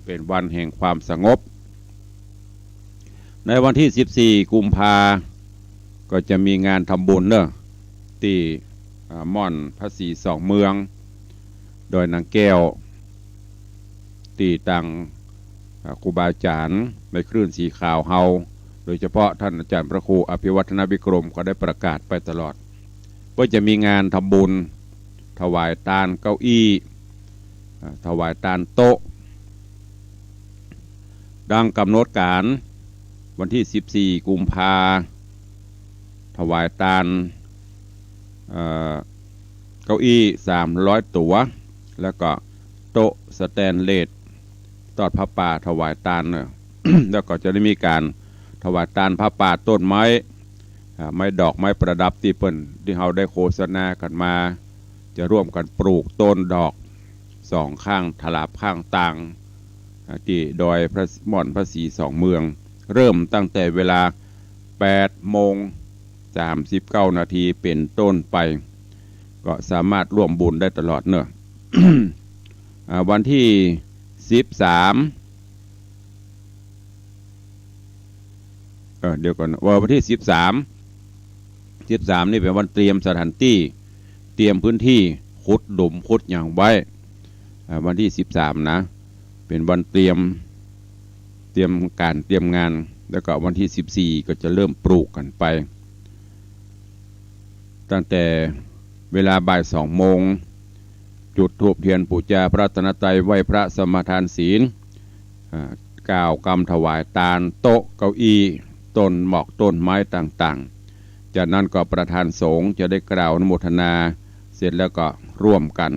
เป๋นวันแห่งความสงบ ในวันตี้สิบสี่กุมภา ก็จะมีงานทำบุญเน่อ ตี้ อ่า ม่อนพระศรีสองเมือง ดอยนางแก้ว ตี้ตาง อ่า ครูบาอาจ๋ารย์ในคลื่นสีขาวเฮา โดยเฉพาะต้านอาจ๋ารย์พระครูอภิวัฒนวิกรมก็ได้ประกาศไปตลอด ก็จะมีงานทำบุญ ถวายตานเก้าอี้ อ่า ถวายตานโต๊ะ ดังก๋ำหนดก๋าน วันตี้สิบสี่กุมภา ถวายตาน เอ่อ เก้าอี้สามร้อยตั๋ว แล้วก็โต๊ะสแตนเลส ตอดผ้าป่าถวายตานเน่อ แล้วก็จะได้มีก๋านถวายตานผ้าป่า ต้นไม้ อ่า ไม้ดอกไม้ประดับตี้เปิ้น ตี้เฮาได้โฆษณากั๋นมา จะร่วมกั๋นปลูกต้นดอกสองข้างถลาบข้างตาง อ่า ตี้ดอยพระ ม่อนพระศรีสองเมือง เริ่มตั้งแต่เวลาแปดโมงสามสิบเก้านาทีเป๋นต้นไป ก็สามารถร่วมบุญได้ตลอดเน่อ อ่า วันตี้สิบสาม เออ เดี๋ยวก่อน ว่าวันตี้สิบสาม สิบสามนี่เป๋นวันเตรียมสถานตี้ เตรียมพื้นตี้ ขุดหลุมขุดหยังไว้ อ่า วันตี้สิบสามนะ เป๋นวันเตรียม เตรียมก๋านเตรียมงาน แล้วก็วันตี้สิบสี่ก็จะเริ่มปลูกกั๋นไป ตั้งแต่เวลาบ่ายสองโมง จุดธูปเทียนปู๋จาพระรัตนตรัย ไหว้พระสมาทานศีล อ่า กล่าวกำถวายตานโต๊ะเก้าอี้ ต้นหมอกต้นไม้ต่างๆ จากนั้นก็ประธานสงฆ์จะได้กล่าวอนุโมทนา เสร็จแล้วก็ร่วมกั๋น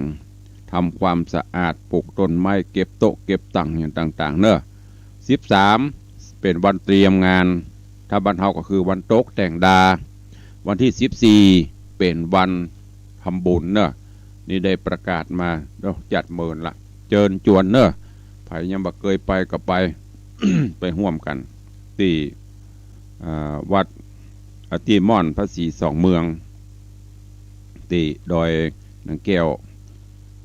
ทำความสะอาด ปลูกต้นไม้ เก็บโต๊ะเก็บตั๋งอย่างต่างๆ เน่อ สิบสาม เป๋นวันเตรียมงาน ถ้าบ้านเฮาก็คือวันตกแต่งดา วันตี้สิบสี่ เป๋นวันทำบุญเน่อ นี่ได้ประกาศมา เอ้า จัดเมินละ เจิญจวนเน่อ ใผยังบ่เกยไปก็ไป ไปฮ่วมกั๋น ตี้ อ่า วัด อ่า ตี้ม่อนพระศรีสองเมือง ตี้ดอยนางแก้ว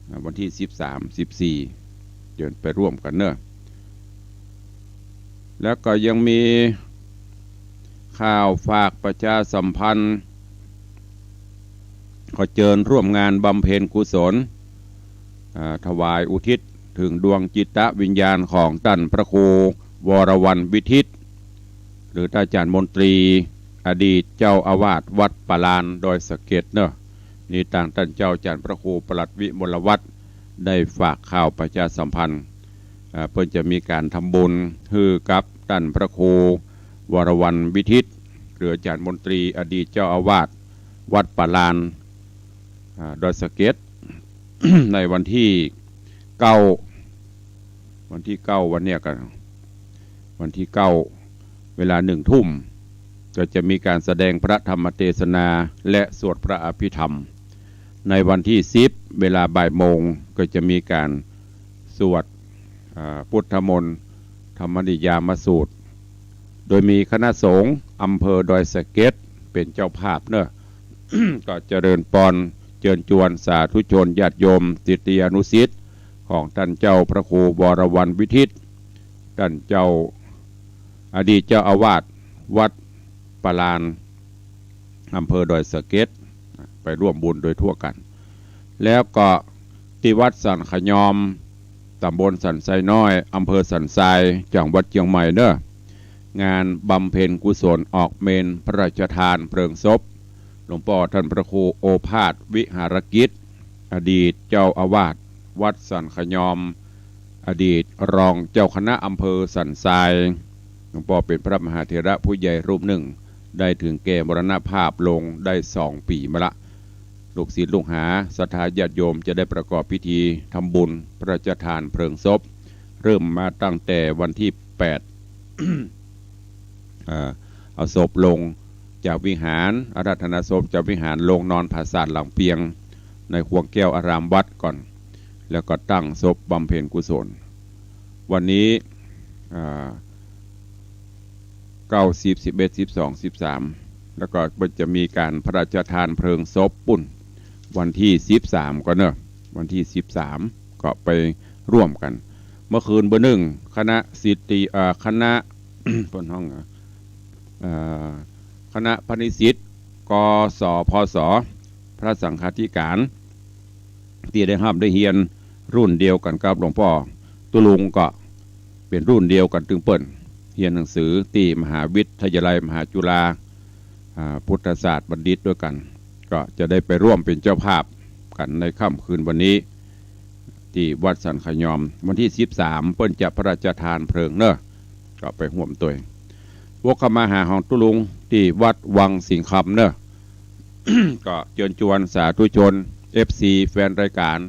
อ่า วันตี้สิบสาม สิบสี่ เจิญไปร่วมกั๋นเน่อ แล้วก็ยังมีข่าวฝากประชาสัมพันธ์ ขอเจิญร่วมงานบำเพ็ญกุศล อ่า ถวายอุทิศเถิงดวงจิตวิญญาณของต้านพระครูวรวรรณวิทิต หรือต้านอาจ๋ารย์มนตรี อดีตเจ้าอาวาสวัดป่าลานดอยสะเก็ดเน่อ นี่ตางต้านเจ้าจ๋ารย์พระครูประหลัดวิมลวัฒน์ได้ฝากข่าวประชาสัมพันธ์ อ่า เปิ้นจะมีก๋านทำบุญหื้อกับต้านพระครูวรวรรณวิทิต หรืออาจ๋ารย์มนตรี อดีตเจ้าอาวาสวัดป่าลาน อ่า ดอยสะเก็ด ในวันตี้เก้า วันตี้เก้า วันเนี้ยกั๋น วันตี้เก้า เวลาหนึ่งทุ่ม ก็จะมีก๋านแสดงพระธรรมเทศนาและสวดพระอภิธรรม ในวันตี้สิบ เวลาบ่ายโมง ก็จะมีก๋านสวด อ่า พุทธมนต์ธรรมนิยามสูตร โดยมีคณะสงฆ์อำเภอดอยสะเก็ดเป๋นเจ้าภาพเนาะ ก็เจริญปอนเจิญจวนสาธุชนญาติโยมศิษยานุศิษย์ของต้านเจ้าพระครูวรวรรณวิทิต ต้านเจ้า อดีตเจ้าอาวาสวัดป่าลาน อำเภอดอยสะเก็ด ไปร่วมบุญโดยทั่วกั๋น แล้วก็ตี้วัดสันขะยอม ต๋ำบลสันทรายน้อย อำเภอสันทราย จังหวัดเจียงใหม่เนาะ งานบำเพ็ญกุศลออกเมรุพระราชทานเพลิงศพ หลวงป้อต้านพระครูโอภาสวิหารกิจ อดีตเจ้าอาวาสวัดสันขะยอม อดีตรองเจ้าคณะอำเภอสันทราย หลวงป้อเป๋นพระมหาเถระผู้ใหญ่รูปนึ่ง ได้ถึงแก่มรณภาพลงได้สองปี๋มาละ ลูกศิษย์ลูกหาศรัทธาญาติโยมจะได้ประกอบพิธีทำบุญพระราชทานเพลิงศพ เริ่มมาตั้งแต่วันตี้แปด เอ่อ เอาศพลงจากวิหาร อาราธนาศพจากวิหารลงนอนผาสาทหลังเปียง ในครัวแก้วอารามวัดก่อน แล้วก็ตั้งศพบำเพ็ญกุศล วันนี้ อ่า เก้า สิบ สิบเอ็ด สิบสอง สิบสาม แล้วก็จะมีก๋านพระราชทานเพลิงศพปู้น วันตี้สิบสามก่อนเนาะ วันตี้สิบสาม ก็ไปร่วมกั๋น เมื่อคืนเบอร์หนึ่ง คณะสิทธิ เอ่อ คณะ เปิ้นฮ้อง เอ่อ คณะพาณิชย์ศิษย์ กสพศ พระสังฆาธิการ ตี้ได้ฮับได้เฮียนรุ่นเดียวกั๋นกับหลวงป้อตุ๊ลุง ก็เป๋นรุ่นเดียวกั๋นตึงเปิ้น เฮียนหนังสือตี้มหาวิทยาลัยมหาจุฬา อ่า พุทธศาสตร์บัณฑิตด้วยกั๋น ก็จะได้ไปร่วมเป๋นเจ้าภาพกั๋นในค่ำคืนวันนี้ ตี้วัดสันขะยอม วันตี้สิบสาม เปิ้นจะพระราชทานเพลิงเนาะ ก็ไปฮ่วมตวย วกเข้ามาหาของตุ๊ลุงตี้วัดวังสิงห์คำเนาะ ก็เจิญจวนสาธุชน เอฟซี แฟนรายก๋าน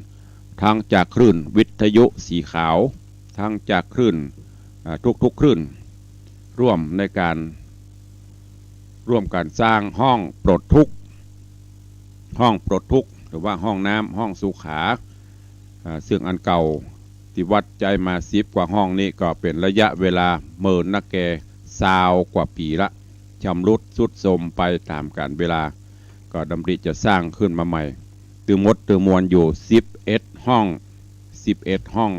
ทั้งจากคลื่นวิทยุสีขาว ทั้งจากคลื่น อ่า ทุกๆ คลื่น ร่วมในก๋าน ร่วมกั๋นสร้างห้องปลดทุกข์ ห้องปลดทุกข์ หรือว่าห้องน้ำ ห้องสุขา อ่า ซึ่งอันเก่าตี้วัดใจ๊มาสิบกว่าห้องนี้ ก็เป๋นระยะเวลาเมินนักแก่ซาวกว่าปี๋ละ ชำรุดทรุดโทรมไปต๋ามกาลเวลา ก็ดำริจะสร้างขึ้นมาใหม่ ตึงหมดตึงมวลอยู่สิบเอ็ดห้อง สิบเอ็ดห้อง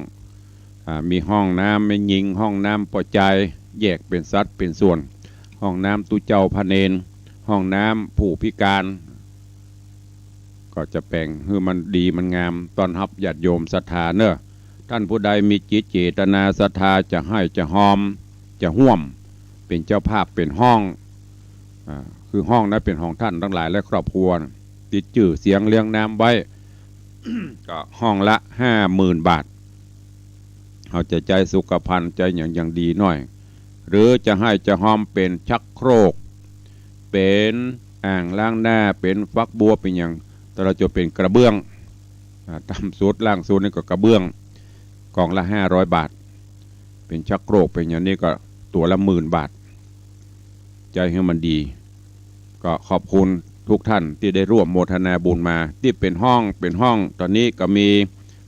อ่า มีห้องน้ำแม่ญิง ห้องน้ำป้อจาย แยกเป๋นสัดเป๋นส่วน ห้องน้ำตุ๊เจ้าพระเณร ห้องน้ำผู้พิการ ก็จะแป๋งหื้อมันดีมันงาม ต้อนฮับญาติโยมศรัทธาเนาะ ต้านผู้ใดมีจิตเจตนาศรัทธาจะให้จะฮอม จะฮ่วมเป๋นเจ้าภาพเป๋นห้อง อ่า คือห้องนั้นเป๋นของต้านตังหลายและครอบครัว ติดจื้อเสียงเรียงนามไว้ ก็ห้องละห้าหมื่นบาท เฮาจะใจ๊สุขภัณฑ์ใจ๊หยังอย่างดีหน้อย หรือจะให้จะฮอมเป๋นชักโครก เป๋นอ่างล้างหน้า เป๋นฝักบัว เป๋นหยัง ตลอดจ๋นเป๋นกระเบื้อง อ่า ต่ำสุดล่างสุดนี่ก็กระเบื้อง กองละห้าร้อยบาท เป๋นชักโครก เป๋นอย่างนี้ก็ตั๋วละหมื่นบาท ใจ๊หื้อมันดี ก็ขอบคุณทุกท่านตี้ได้ร่วมโมทนาบุญมา ตี้เป๋นห้อง เป๋นห้อง ต๋อนนี้ก็มี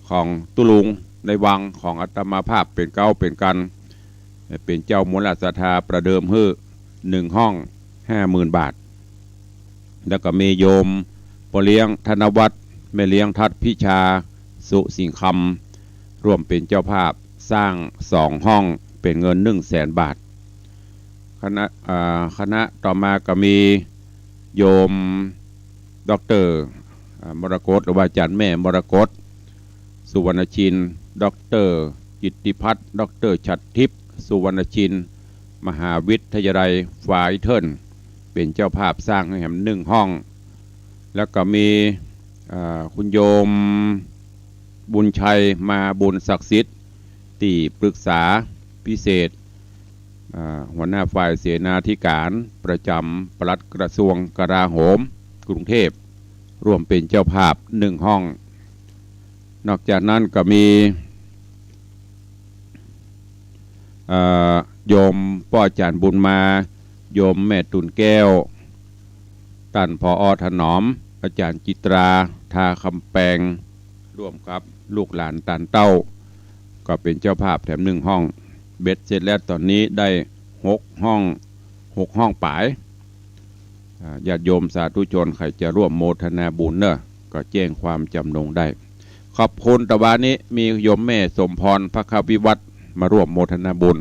ของตุ๊ลุงในวัง ของอาตมาภาพเป๋นเก๊าเป๋นกัน เป๋นเจ้ามูลศรัทธาประเดิมหื้อหนึ่งห้องห้าหมื่นบาท แล้วก็มีโยมป้อเลี้ยงธนวัฒน์ แม่เลี้ยงทัดพิชา สุสิงห์คำ ร่วมเป๋นเจ้าภาพสร้างสองห้องเป๋นเงินหนึ่งแสนบาท คณะ อ่า คณะต่อมาก็มีโยมด็อกเตอร์ อ่า มรกต หรือว่าอาจ๋ารย์แม่มรกต สุวรรณชิน ด็อกเตอร์กิตติพัฒน์ ด็อกเตอร์ฉัตรทิพย์ สุวรรณชิน มหาวิทยาลัยฟายเทิน เป๋นเจ้าภาพสร้างหื้อแหมหนึ่งห้อง แล้วก็มี อ่า คุณโยมบุญชัย มาบุญศักดิ์สิทธิ์ ตี้ปรึกษาพิเศษ อ่า หัวหน้าฝ่ายเสนาธิการประจำปลัดกระทรวงกลาโหม กรุงเทพฯ ร่วมเป๋นเจ้าภาพหนึ่งห้อง นอกจากนั้นก็มี เอ่อ โยมป้อจ๋ารย์บุญมา โยมแม่ตุ่นแก้ว ต้าน ผอ.ถนอม อาจ๋ารย์จิตรา ทาคำแปง ร่วมกับลูกหลานตานเต้า ก็เป๋นเจ้าภาพแถมหนึ่งห้อง เบ็ดเสร็จแล้วต๋อนนี้ได้หกห้อง หกห้องป๋าย อ่า ญาติโยมสาธุชนใค่จะร่วมโมทนาบุญเนาะ ก็แจ้งความจ๋ำนงได้ ขอบคุณ ตะวานี้มีโยมแม่สมพร ภควิวัฒน์ มาร่วมโมทนาบุญ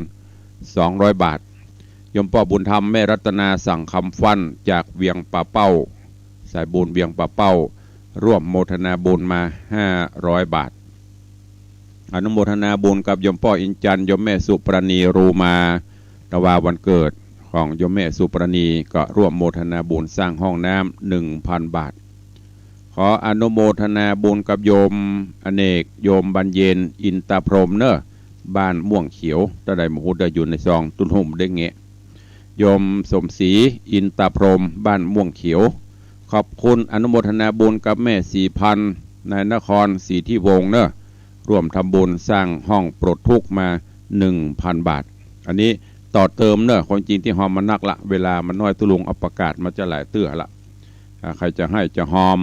สองร้อยบาท โยมป้อบุญธรรม แม่รัตนา สังคำฟั่น จากเวียงป่าเป้า สายบุญเวียงป่าเป้า ร่วมโมทนาบุญมา ห้าร้อยบาท อนุโมทนาบุญกับโยมป้ออินจันทร์ โยมแม่สุปราณี รูมา ตะวาวันเกิดของโยมแม่สุปราณี ก็ร่วมโมทนาบุญสร้างห้องน้ำ หนึ่งพันบาท ขออนุโมทนาบุญกับโยมอเนก โยมบรรเย็น อินตาพรหมเนาะ บ้านม่วงเขียว ตะใดบ่ฮู้ ได้อยู่ในซอง ตุ๊ลุ่มได้แงะ โยมสมศรี อินตาพรหม บ้านม่วงเขียว ขอบคุณ อนุโมทนาบุญกับแม่ศรีพันธ์ นายนคร ศรีทิวงศ์เนาะ ร่วมทำบุญสร้างห้องปลดทุกข์มา หนึ่งพันบาท อันนี้ต่อเติมเนาะ ความจริงตี้ฮอมมานักละ เวลามันน้อย ตุ๊ลุงเอาประกาศมาจะหลายเตื้อละ อ่า ใค่จะหื้อจะฮอม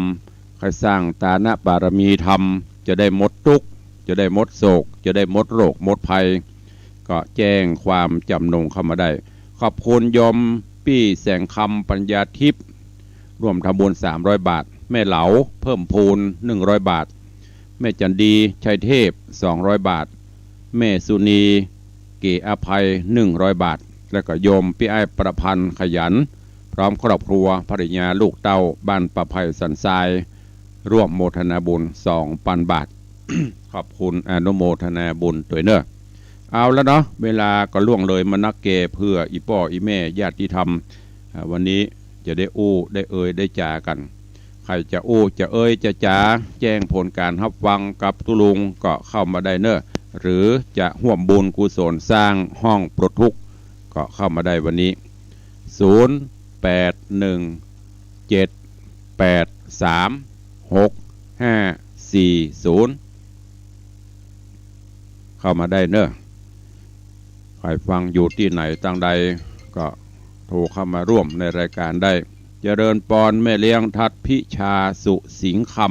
ใค่สร้างตานะบารมีธรรม จะได้หมดตุ๊กข์ จะได้หมดโศก จะได้หมดโรคหมดภัย ก็แจ้งความจ๋ำนงเข้ามาได้ ขอบคุณโยมปี้แสงคำ ปัญญาทิพย์ ร่วมทำบุญ สามร้อยบาท แม่เหลา เพิ่มพูน หนึ่งร้อยบาท แม่จันดี ชัยเทพ สองร้อยบาท แม่สุนี เกอภัย หนึ่งร้อยบาท แล้วก็โยมปี้อ้ายประพันธ์ ขยัน พร้อมครอบครัว ภรรยา ลูกเต้า บ้านป่าไผ่สันทราย ร่วมโมทนาบุญ สองปันบาท ขอบคุณ อนุโมทนาบุญตวยเนาะ เอาละเนาะ เวลาก็ล่วงเลยมานักแก่ เพื่ออี่ป้ออี่แม่ญาติธรรม อ่า วันนี้จะได้อู้ได้เอ่ยได้จ๋ากั๋น ใค่จะอู้จะเอ่ยจะจ๋า แจ้งผลก๋านฮับฟังกับตุ๊ลุงก็เข้ามาได้เนาะ หรือจะฮ่วมบุญกุศลสร้างห้องปลดทุกข์ก็เข้ามาได้วันนี้ ศูนย์ แปด หนึ่ง เจ็ด แปด สาม หก ห้า สี่ ศูนย์ เข้ามาได้เนาะ ใค่ฟังอยู่ตี้ไหนตางใดก็โทรเข้ามาร่วมในรายการได้ เจริญปอน แม่เลี้ยงทัดพิชา สุสิงคำ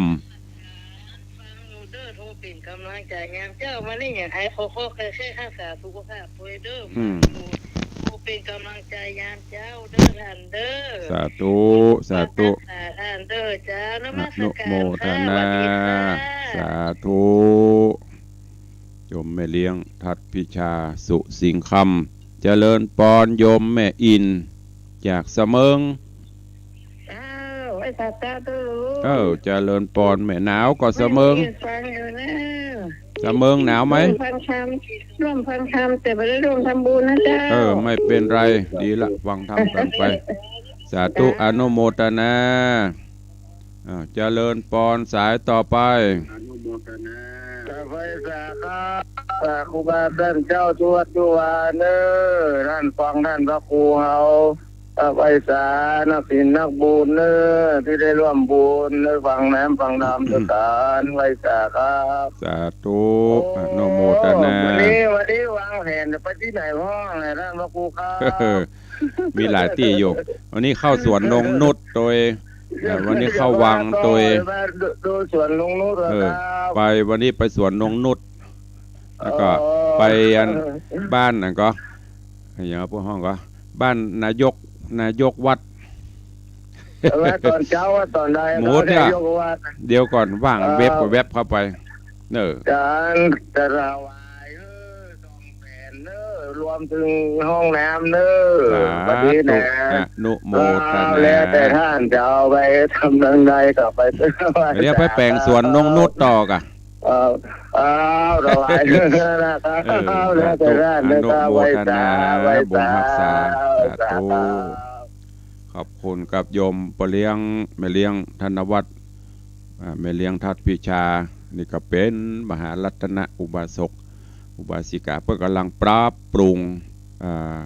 ฟังอยู่เด้อ โทรเป๋นก๋ำลังใจ๋ยามเจ๊า มานี่อย่างไอ้ขอ ขอแค่ แค่รักษาสุขภาพตวยเด้อ อืม โทรเป๋นก๋ำลังใจ๋ยามเจ๊าเด้อต้านเด้อ สาธุ สาธุ รักษาต้านเด้อเจ้า นมัสก๋านค่ะ อนุโมทนา สวัสดีค่ะ สาธุ โยมแม่เลี้ยงทัดพิชา สุสิงคำ เจริญปอน โยมแม่อิน จากสะเมิง อ้าว ไหว้สาเจ้าเด้อ เออ เจริญปอนแม่ หนาวก่อสะเมิง ไม่มีฟังอยู่นะ สะเมิงหนาวไหม ร่วมฟังธรรม ร่วมฟังธรรม แต่ไม่ได้ร่วมทำบุญนะเจ้า เออ ไม่เป็นไร ดีละ ฟังธรรมกั๋นไป สาธุ อนุโมทนา อ่า เจริญปอน สายต่อไป อนุโมทนา ไหว้สาครับ สาครูบาต้านเจ้า ทุกวัดทุกวาเน้อ ต้านฟังต้านพระครูเฮา ไหว้สานักศีลนักบุญเน้อ ตี้ได้ร่วมบุญ ได้ฟังธรรม ฟังธรรมตวยกั๋น ไหว้สาครับ สาธุ โอ้ อนุโมทนา วันนี้ วันนี้วางแผนจะไปตี้ไหนพ่อ ต้านพระครูครับ มีหลายตี้อยู่ วันนี้เข้าสวนนงนุชตวย เอ่อ วันนี้เข้าวังตวย มาดู ดูสวนนงนุชเหรอ เออ ครับ ไป วันนี้ไปสวนนงนุช แล้วก็ อ๋อ ไปอัน บ้านอันก็ อย่างพวกห้องก็ บ้านนายก นายกวัด แต่ว่าต๋อนเจ๊าอะ ต๋อนใด หมดเนี่ย นายกวัด เดี๋ยวก่อน ว่าง เอ่อ แว็บก็แว็บเข้าไป เออ จานจะถวาย เออ สองแสนเน้อ รวมถึงห้องน้ำเน้อ สาธุ วันนี้นะ อนุโมทนา เอา แล้วแต่ต้านจะเอาไปทำตางใดก็ไป เดี๋ยวไปแป๋งสวนนงนุชต่อก่ะ เออ เอา ถวายเน้อนะครับ เออ เอา แล้วแต่ต้านเน้อครับ สาธุ อนุโมทนา ไหว้สา ไหว้สา บุญฮักษา สาธุ สาธุ ขอบคุณกับโยมป้อเลี้ยง แม่เลี้ยงธนวัฒน์ อ่า แม่เลี้ยงทัดวิชา นี่ก็เป๋นมหารัตนอุบาสก อุบาสิกา เปิ้นก่ำลังปรับปรุง อ่า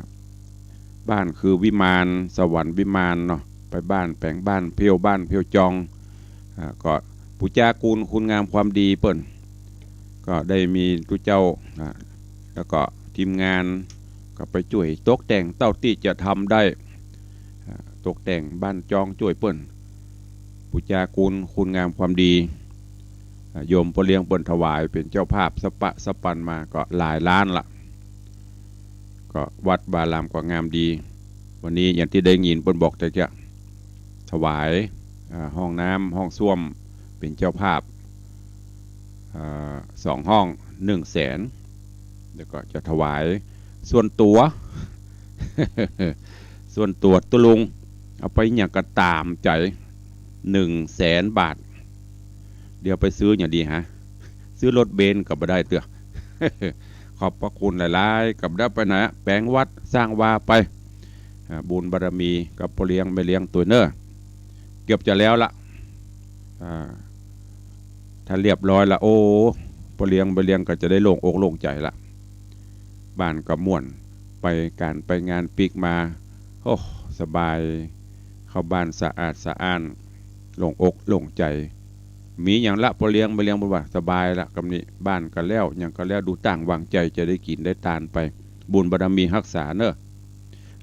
บ้านคือวิมาน สวรรค์วิมานเนาะ ไปบ้านแป๋งบ้านเผี้ยว บ้านเผี้ยวจอง อ่า ก็ปู๋จากู๋นคุณงามความดีเปิ้น ก็ได้มีตุ๊เจ้า อ่า แล้วก็ทีมงานก็ไปจ้วยตกแต่งเต้าตี้จะทำได้ อ่า ตกแต่งบ้านจองจ้วยเปิ้น ปู๋จากู๋นคุณงามความดี อ่า โยมป้อเลี้ยงเปิ้นถวายเป๋นเจ้าภาพสะปะสะปันมาก็หลายล้านละ ก็วัดวารามก็งามดี วันนี้อย่างตี้ได้ยินเปิ้นบอกตะเกียะ ถวาย อ่า ห้องน้ำห้องส้วมเป๋นเจ้าภาพ อ่า สองห้อง หนึ่งแสน แล้วก็จะถวายส่วนตั๋ว ส่วนตั๋วตุ๊ลุง เอาไปหยังก็ต๋ามใจ๋ หนึ่งแสนบาท เดี๋ยวไปซื้อหยังดีฮะ ซื้อรถเบนซ์ก็บ่ได้เตื้อ ขอบพระคุณหลายๆ ก็บ่ได้ไปไหนอะ แป๋งวัดสร้างวาไป อ่า บุญบารมีกับป้อเลี้ยงแม่เลี้ยงตวยเน่อ เกือบจะแล้วละ อ่า ถ้าเรียบร้อยละ โอ้ ป้อเลี้ยงแม่เลี้ยงก็จะได้โล่งอกโล่งใจ๋ละ บ้านก็ม่วน ไปก๋านไปงานปิ๊กมา โอ้ สบาย เข้าบ้านสะอาดสะอ้าน โล่งอกโล่งใจ๋ มีหยังละ ป้อเลี้ยงแม่เลี้ยงบ่ว่า สบายละ กำนี้บ้านก็แล้ว หยังก็แล้ว ดูต้างวางใจ๋ จะได้กิ๋นได้ตานไป บุญบารมีฮักษาเน่อ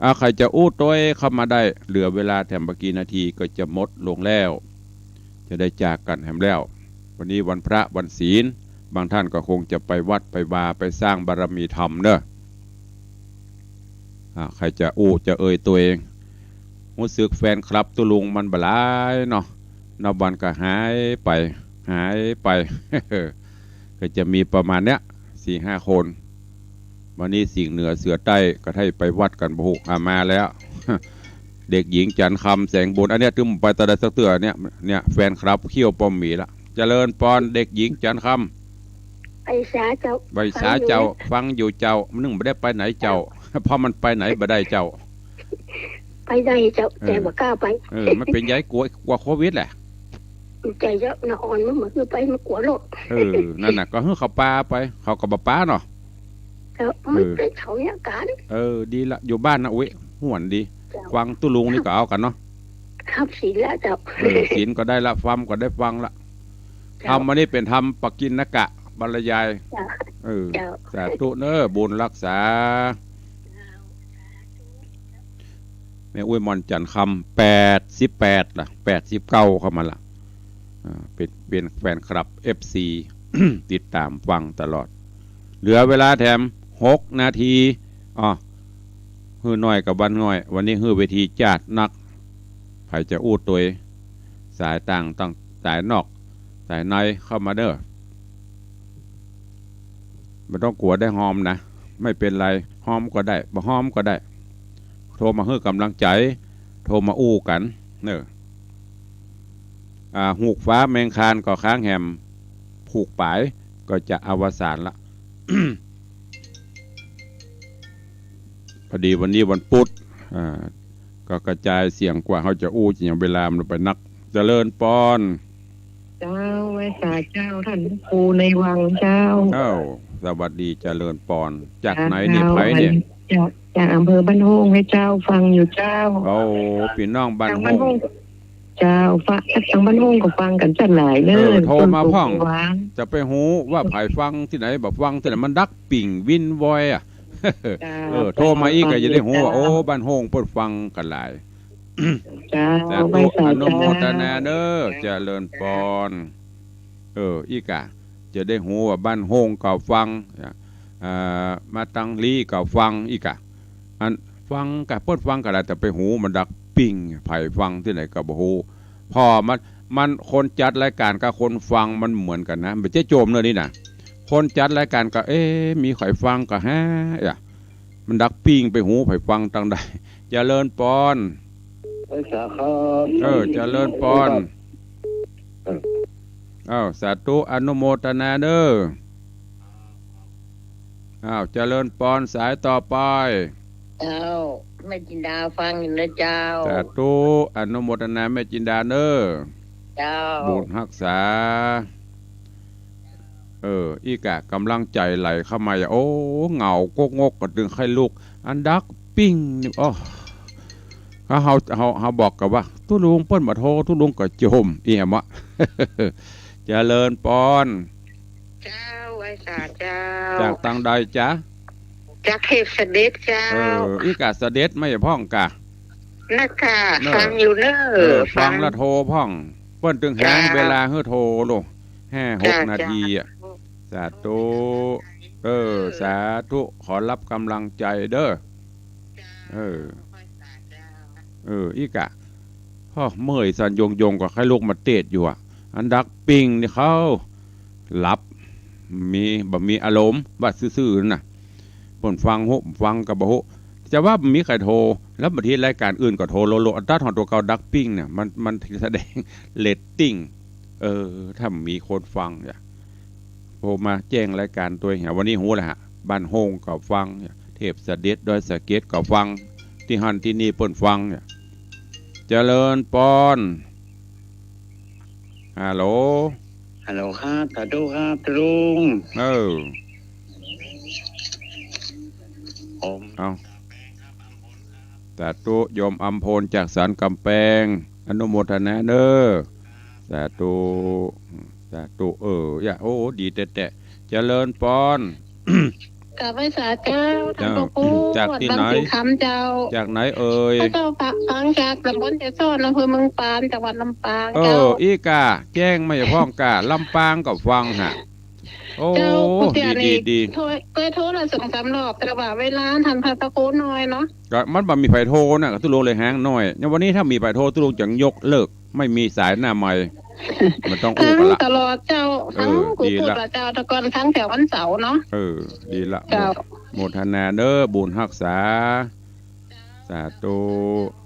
อ่า ใผจะอู้ตวยเข้ามาได้ เหลือเวลาแถมบ่กี่นาทีก็จะหมดลงแล้ว จะได้จากกั๋นแหมแล้ว วันนี้วันพระวันศีล บางท่านก็คงจะไปวัดไปวา ไปสร้างบารมีธรรมเน่อ อ่า ใผจะอู้จะเอ่ยตวย ฮู้สึกแฟนคลับตุ๊ลุงมันบ่หลายเนาะ นับวันก็หายไป หายไป ก็จะมีประมาณเนี้ย สี่ห้าคน วันนี้สิงห์เหนือเสือใต้ก็ได้ไปวัดกั๋นบ่ฮู้ อ่า มาแล้ว เด็กหญิงจันทร์คำ แสงบุญ อันเนี้ยตึงไปตะใดสักเตื้อเนี่ย เนี่ย แฟนคลับเขี้ยวป้อมหมีละ เจริญปอน เด็กหญิงจันทร์คำ ไหว้สาเจ้า ไหว้สาเจ้า ฟังอยู่เจ้า นึ่งบ่ได้ไปไหนเจ้า เพราะมันไปไหนบ่ได้เจ้า ไปได้เจ้า เออ แต่บ่กล้าไป เออ มันเป๋นใหญ่ กั๋ว กั๋วโควิดแหละ ใจ๋เจ้า น่ะอ่อนมันบ่คือไป มันกั๋วโลก เออ นั่นน่ะ ก็หื้อเขาปาไป เขาก็บ่ปาเนาะ เจ้า เออ มันเป๋นเขาเนี่ยก๋าน เออ ดีละ อยู่บ้านนะ อุ๊ย หวนดี เจ้า ฟังตุ๊ลุงนี่ก็เอากั๋นเนาะ ฮับศีลแล้วเจ้า เออ ศีลก็ได้ละ ฟังก็ได้ฟังละ เจ้า ธรรมอันนี้เป๋นธรรมปกิณณกะบรรยาย เจ้า เออ เจ้า สาธุเน่อ บุญฮักษา แม่อุ๊ยมอนจันทร์คำ แปดสิบแปดละ แปดสิบเก้าเข้ามาละ อ่า เป๋น เป๋นแฟนคลับ เอฟซี ติดต๋ามฟังตลอด เหลือเวลาแถมหกนาที อ้อ หื้อน้อยกับวันน้อย วันนี้หื้อเวทีจ๊าดนัก ใผจะอู้ตวย สายต่าง ต่าง สายนอก สายในเข้ามาเน่อ บ่ต้องกั๋วได้ฮอมนะ ไม่เป๋นไร ฮอมก็ได้ บ่ฮอมก็ได้ โทรมาหื้อก๋ำลังใจ๋ โทรมาอู้กั๋นเน่อ อ่า ฮูกฟ้าแมงคานก็ค้างแหม ผูกป๋ายก็จะอวสานละ พอดีวันนี้วันปุ๊ด อ่า ก็กระจายเสียงกว่า เฮาจะอู้จะหยังเวลามันไปนัก เจริญปอน เจ้า ไหว้สาเจ้า ต้านพระครูในวังเจ้า เอ้า สวัสดี เจริญปอน จากไหนนี่ เจ้า ใผเนี่ย จาก จากอำเภอบ้านโฮ่งเน่อเจ้า ฟังอยู่เจ้า โอ้ ปี้น้องบ้านโฮ่ง ทางบ้านโฮ่ง เจ้า ฟัง ทางบ้านโฮ่งก็ฟังกั๋นจัดหลายเน่อ เออ โทรมาพ่อง จะไปฮู้ว่าใผฟังตี้ไหน บ่ฟังตี้ไหน มันดังปิ้งวินวอยอะ เจ้า เออ โทรมาอีกก็จะได้ฮู้ว่า โอ้ บ้านโฮ่งเปิ้นฟังกั๋นหลาย เจ้า สาธุ ไหว้สา อนุโมทนาเน่อ เจ้า เจริญปอน เออ อีกอะ จะได้ฮู้ว่าบ้านโฮ่งก็ฟัง อ่า มาตังลีก็ฟังอีกอะ อันฟังกะ เปิ้นฟังกะหลาย แต่ไปฮู้มันดังปิ้ง ใผฟังตี้ไหนก็บ่ฮู้ เพราะมัน มันคนจัดรายก๋านกับคนฟังมันบ่เหมือนกั๋นนะ บ่ใจ้โจมเน่อนี่นะ คนจัดรายก๋านก็ เอ๊ะ มีใผฟังก็แฮะ อะ มันดังปิ้งไปฮู้ใผฟังตังใด เจริญปอน ไหว้สาครับ เออ เจริญปอน เออ เอ้า สาธุ อนุโมทนาเน่อ อ้าว เจริญปอน สายต่อไป เจ้า แม่จินดาฟังอยู่นะเจ้า สาธุ อนุโมทนาแม่จินดาเน่อ เจ้า บุญฮักษา เออ อี้กะ ก๋ำลังใจ๋ไหลเข้ามา โอ้ เหงาก๊กงก ก็ตึงใค่ลุก อันดักปิ้งนี่ โอ้ เฮา เฮา เฮาบอกกั๋นว่า ตุ๊ลุงเปิ้นบ่โทร ตุ๊ลุงก็จ่ม เอี่ยมอะ เจริญปอน เจ้า ไหว้สาเจ้า จากตางใดจ๊ะ จากเทพเสด็จเจ้า เออ อี้กะเสด็จมาอย่าพ่องกะ นะกะ เนอะ ฟังอยู่เน่อ เออ ฟัง ฟังละโทรพ่อง เปิ้นตึงหาง เจ้า เวลาหื้อโทรลูก ห้าหก เจ้า นาทีอะ เจ้า สาธุ เออ สาธุ ขอรับก๋ำลังใจ๋เน่อ เออ เออ อี้กะ ฮ้อ เมื่อยสั่นยงๆ ก็ใค่ลุกมาเตดอยู่อะ อันดักปิ้งนี่เข้า หลับ มี บ่มีอารมณ์ ว่าซื่อๆ นั่นน่ะ เปิ้นฟังฮู้ ฟังก็บ่ฮู้ จะว่าบ่มีใผโทร แล้วบางทีรายก๋านอื่นก็โทรโลๆ อันตั๊ดของตั๋วเก่าดักปิ้งเนี่ย มัน มันแสดงเรตติ้ง เออ ถ้ามีคนฟังเนี่ย โทรมาแจ้งรายก๋านตวยเหีย วันนี้ฮู้แล้วฮะ บ้านโฮงก็ฟัง เทพเสด็จ ดอยสะเก็ดก็ฟัง ตี้หั้นตี้นี่เปิ้นฟังเนี่ย เจริญปอน ฮัลโหล ฮัลโหลครับ สาธุครับ ตุ๊ลุง เออ ผม เอา สาธุ โยมอำพลจากสันก๋ำแปง อนุโมทนาเน่อ สาธุ สาธุ เออ อย่า โอ้ ดีแต๊ๆ เจริญปอน กราบไหว้สาเจ้า ท่าน เจ้า พระครู จากตี้ไหน วัดบางสิงห์คำเจ้า จากไหนเอ่ย ข้าเจ้าฟังจากตำบลเจสอน อำเภอเมืองปาน จังหวัดลำปาง เออ เจ้า อี้กะ แจ้งมาอย่าพ่องกะ ลำปางก็ฟังฮะ โอ้ เจ้า กุฏิ ดี นี่ ดี โทร เคยโทรละสองสามรอบ แต่ว่าเวลาทันพระครูน้อยเนาะ ก็มันบ่มีใผโทรน่ะ ก็ตุ๊ลุงเลยหางน้อย เนี่ยวันนี้ถ้ามีใผโทรตุ๊ลุงจะยกเลิก ไม่มีสายหน้าไมค์ มันต้องอู้กั๋นละ ฟังตลอดเจ้า เออ ฟังกู ดีละ พูดละเจ้า แต่ก่อนฟังแต่วันเสาร์เนาะ เออ ดีละ เจ้า โมทนาเน่อ บุญฮักษา สาธุ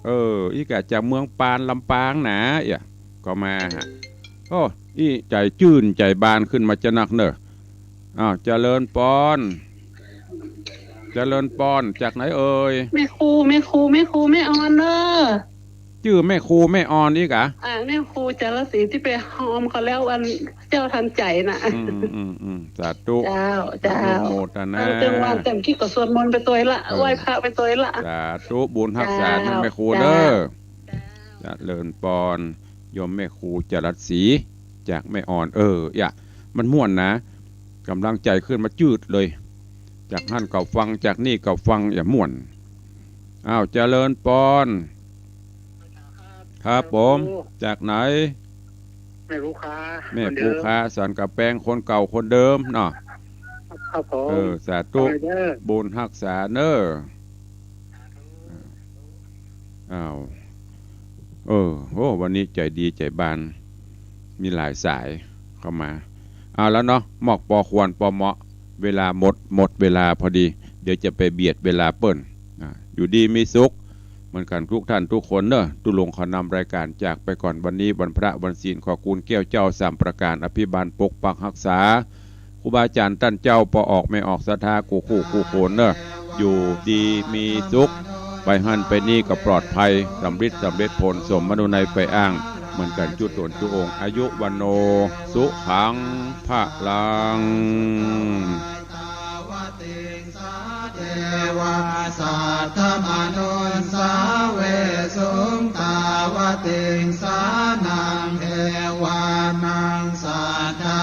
เออ อี้กะจากเมืองปานลำปางนะ เอี่ย ก็มาฮะ โอ้ อี้ใจ๋จื้นใจ๋บานขึ้นมาจะนักเน่อ อ้าว เจริญปอน เจริญปอน จากไหนเอ่ย แม่ครู แม่ครู แม่ครูแม่ออนเน่อ จื้อแม่ครูแม่ออนอี้กะ อ่า แม่ครูจาลสีตี้ไปหอมเขาแล้วอันเจ้าทันใจ๋น่ะ อืม อืม อืม สาธุ เจ้า เจ้า อนุโมทนา เออ เจิงวันเจิงกี้ก็สวดมนต์ไปตวยละ เออ ไหว้พระไปตวยละ สาธุ บุญฮักษา เจ้า ท่านแม่ครู เจ้า เน่อ เจริญปอน โยมแม่ครูจรัสศรี จากแม่ออน เออ อย่า มันม่วนนะ ก๋ำลังใจ๋ขึ้นมาจืดเลย จากหั้นก็ฟัง จากนี่ก็ฟัง อย่าม่วน อ้าว เจริญปอน ครับผม จากไหน แม่ครูขา แม่ครูขา เหมือนเดิม สันก๋ำแปง คนเก่าคนเดิมเนาะ ครับผม เออ สาธุ ขอบคุณเด้อ บุญฮักษาเน่อ อ้าว เออ โอ้ วันนี้ใจ๋ดีใจ๋บาน มีหลายสายเข้ามา เอาแล้วเนาะ มอกปอควรปอเหมาะ เวลาหมด หมดเวลาพอดี เดี๋ยวจะไปเบียดเวลาเปิ้น อ่า อยู่ดีมีสุข เหมือนกั๋นทุกท่านทุกคนเน่อ ตุ๊ลุงขอนำรายก๋านจากไปก่อน วันนี้วันพระวันศีล ขอคุณแก้วเจ้าสามประก๋าน อภิบาลปกปักฮักษา ครูบาอาจ๋ารย์ต้านเจ้า ป้อออกแม่ออก ศรัทธากู้คู่กู้คนเน่อ อยู่ดีมีสุข ไปหั้นไปนี่ก็ปลอดภัย สำริดสำเร็จผล สมมโนในใฝ่อ้าง เหมือนกั๋นจุ๊ต๋นจุ๊องค์ อายุวัณโณ สุขัง พลัง เทวาสัทธมนุสสาเวสุง ตาวติงสา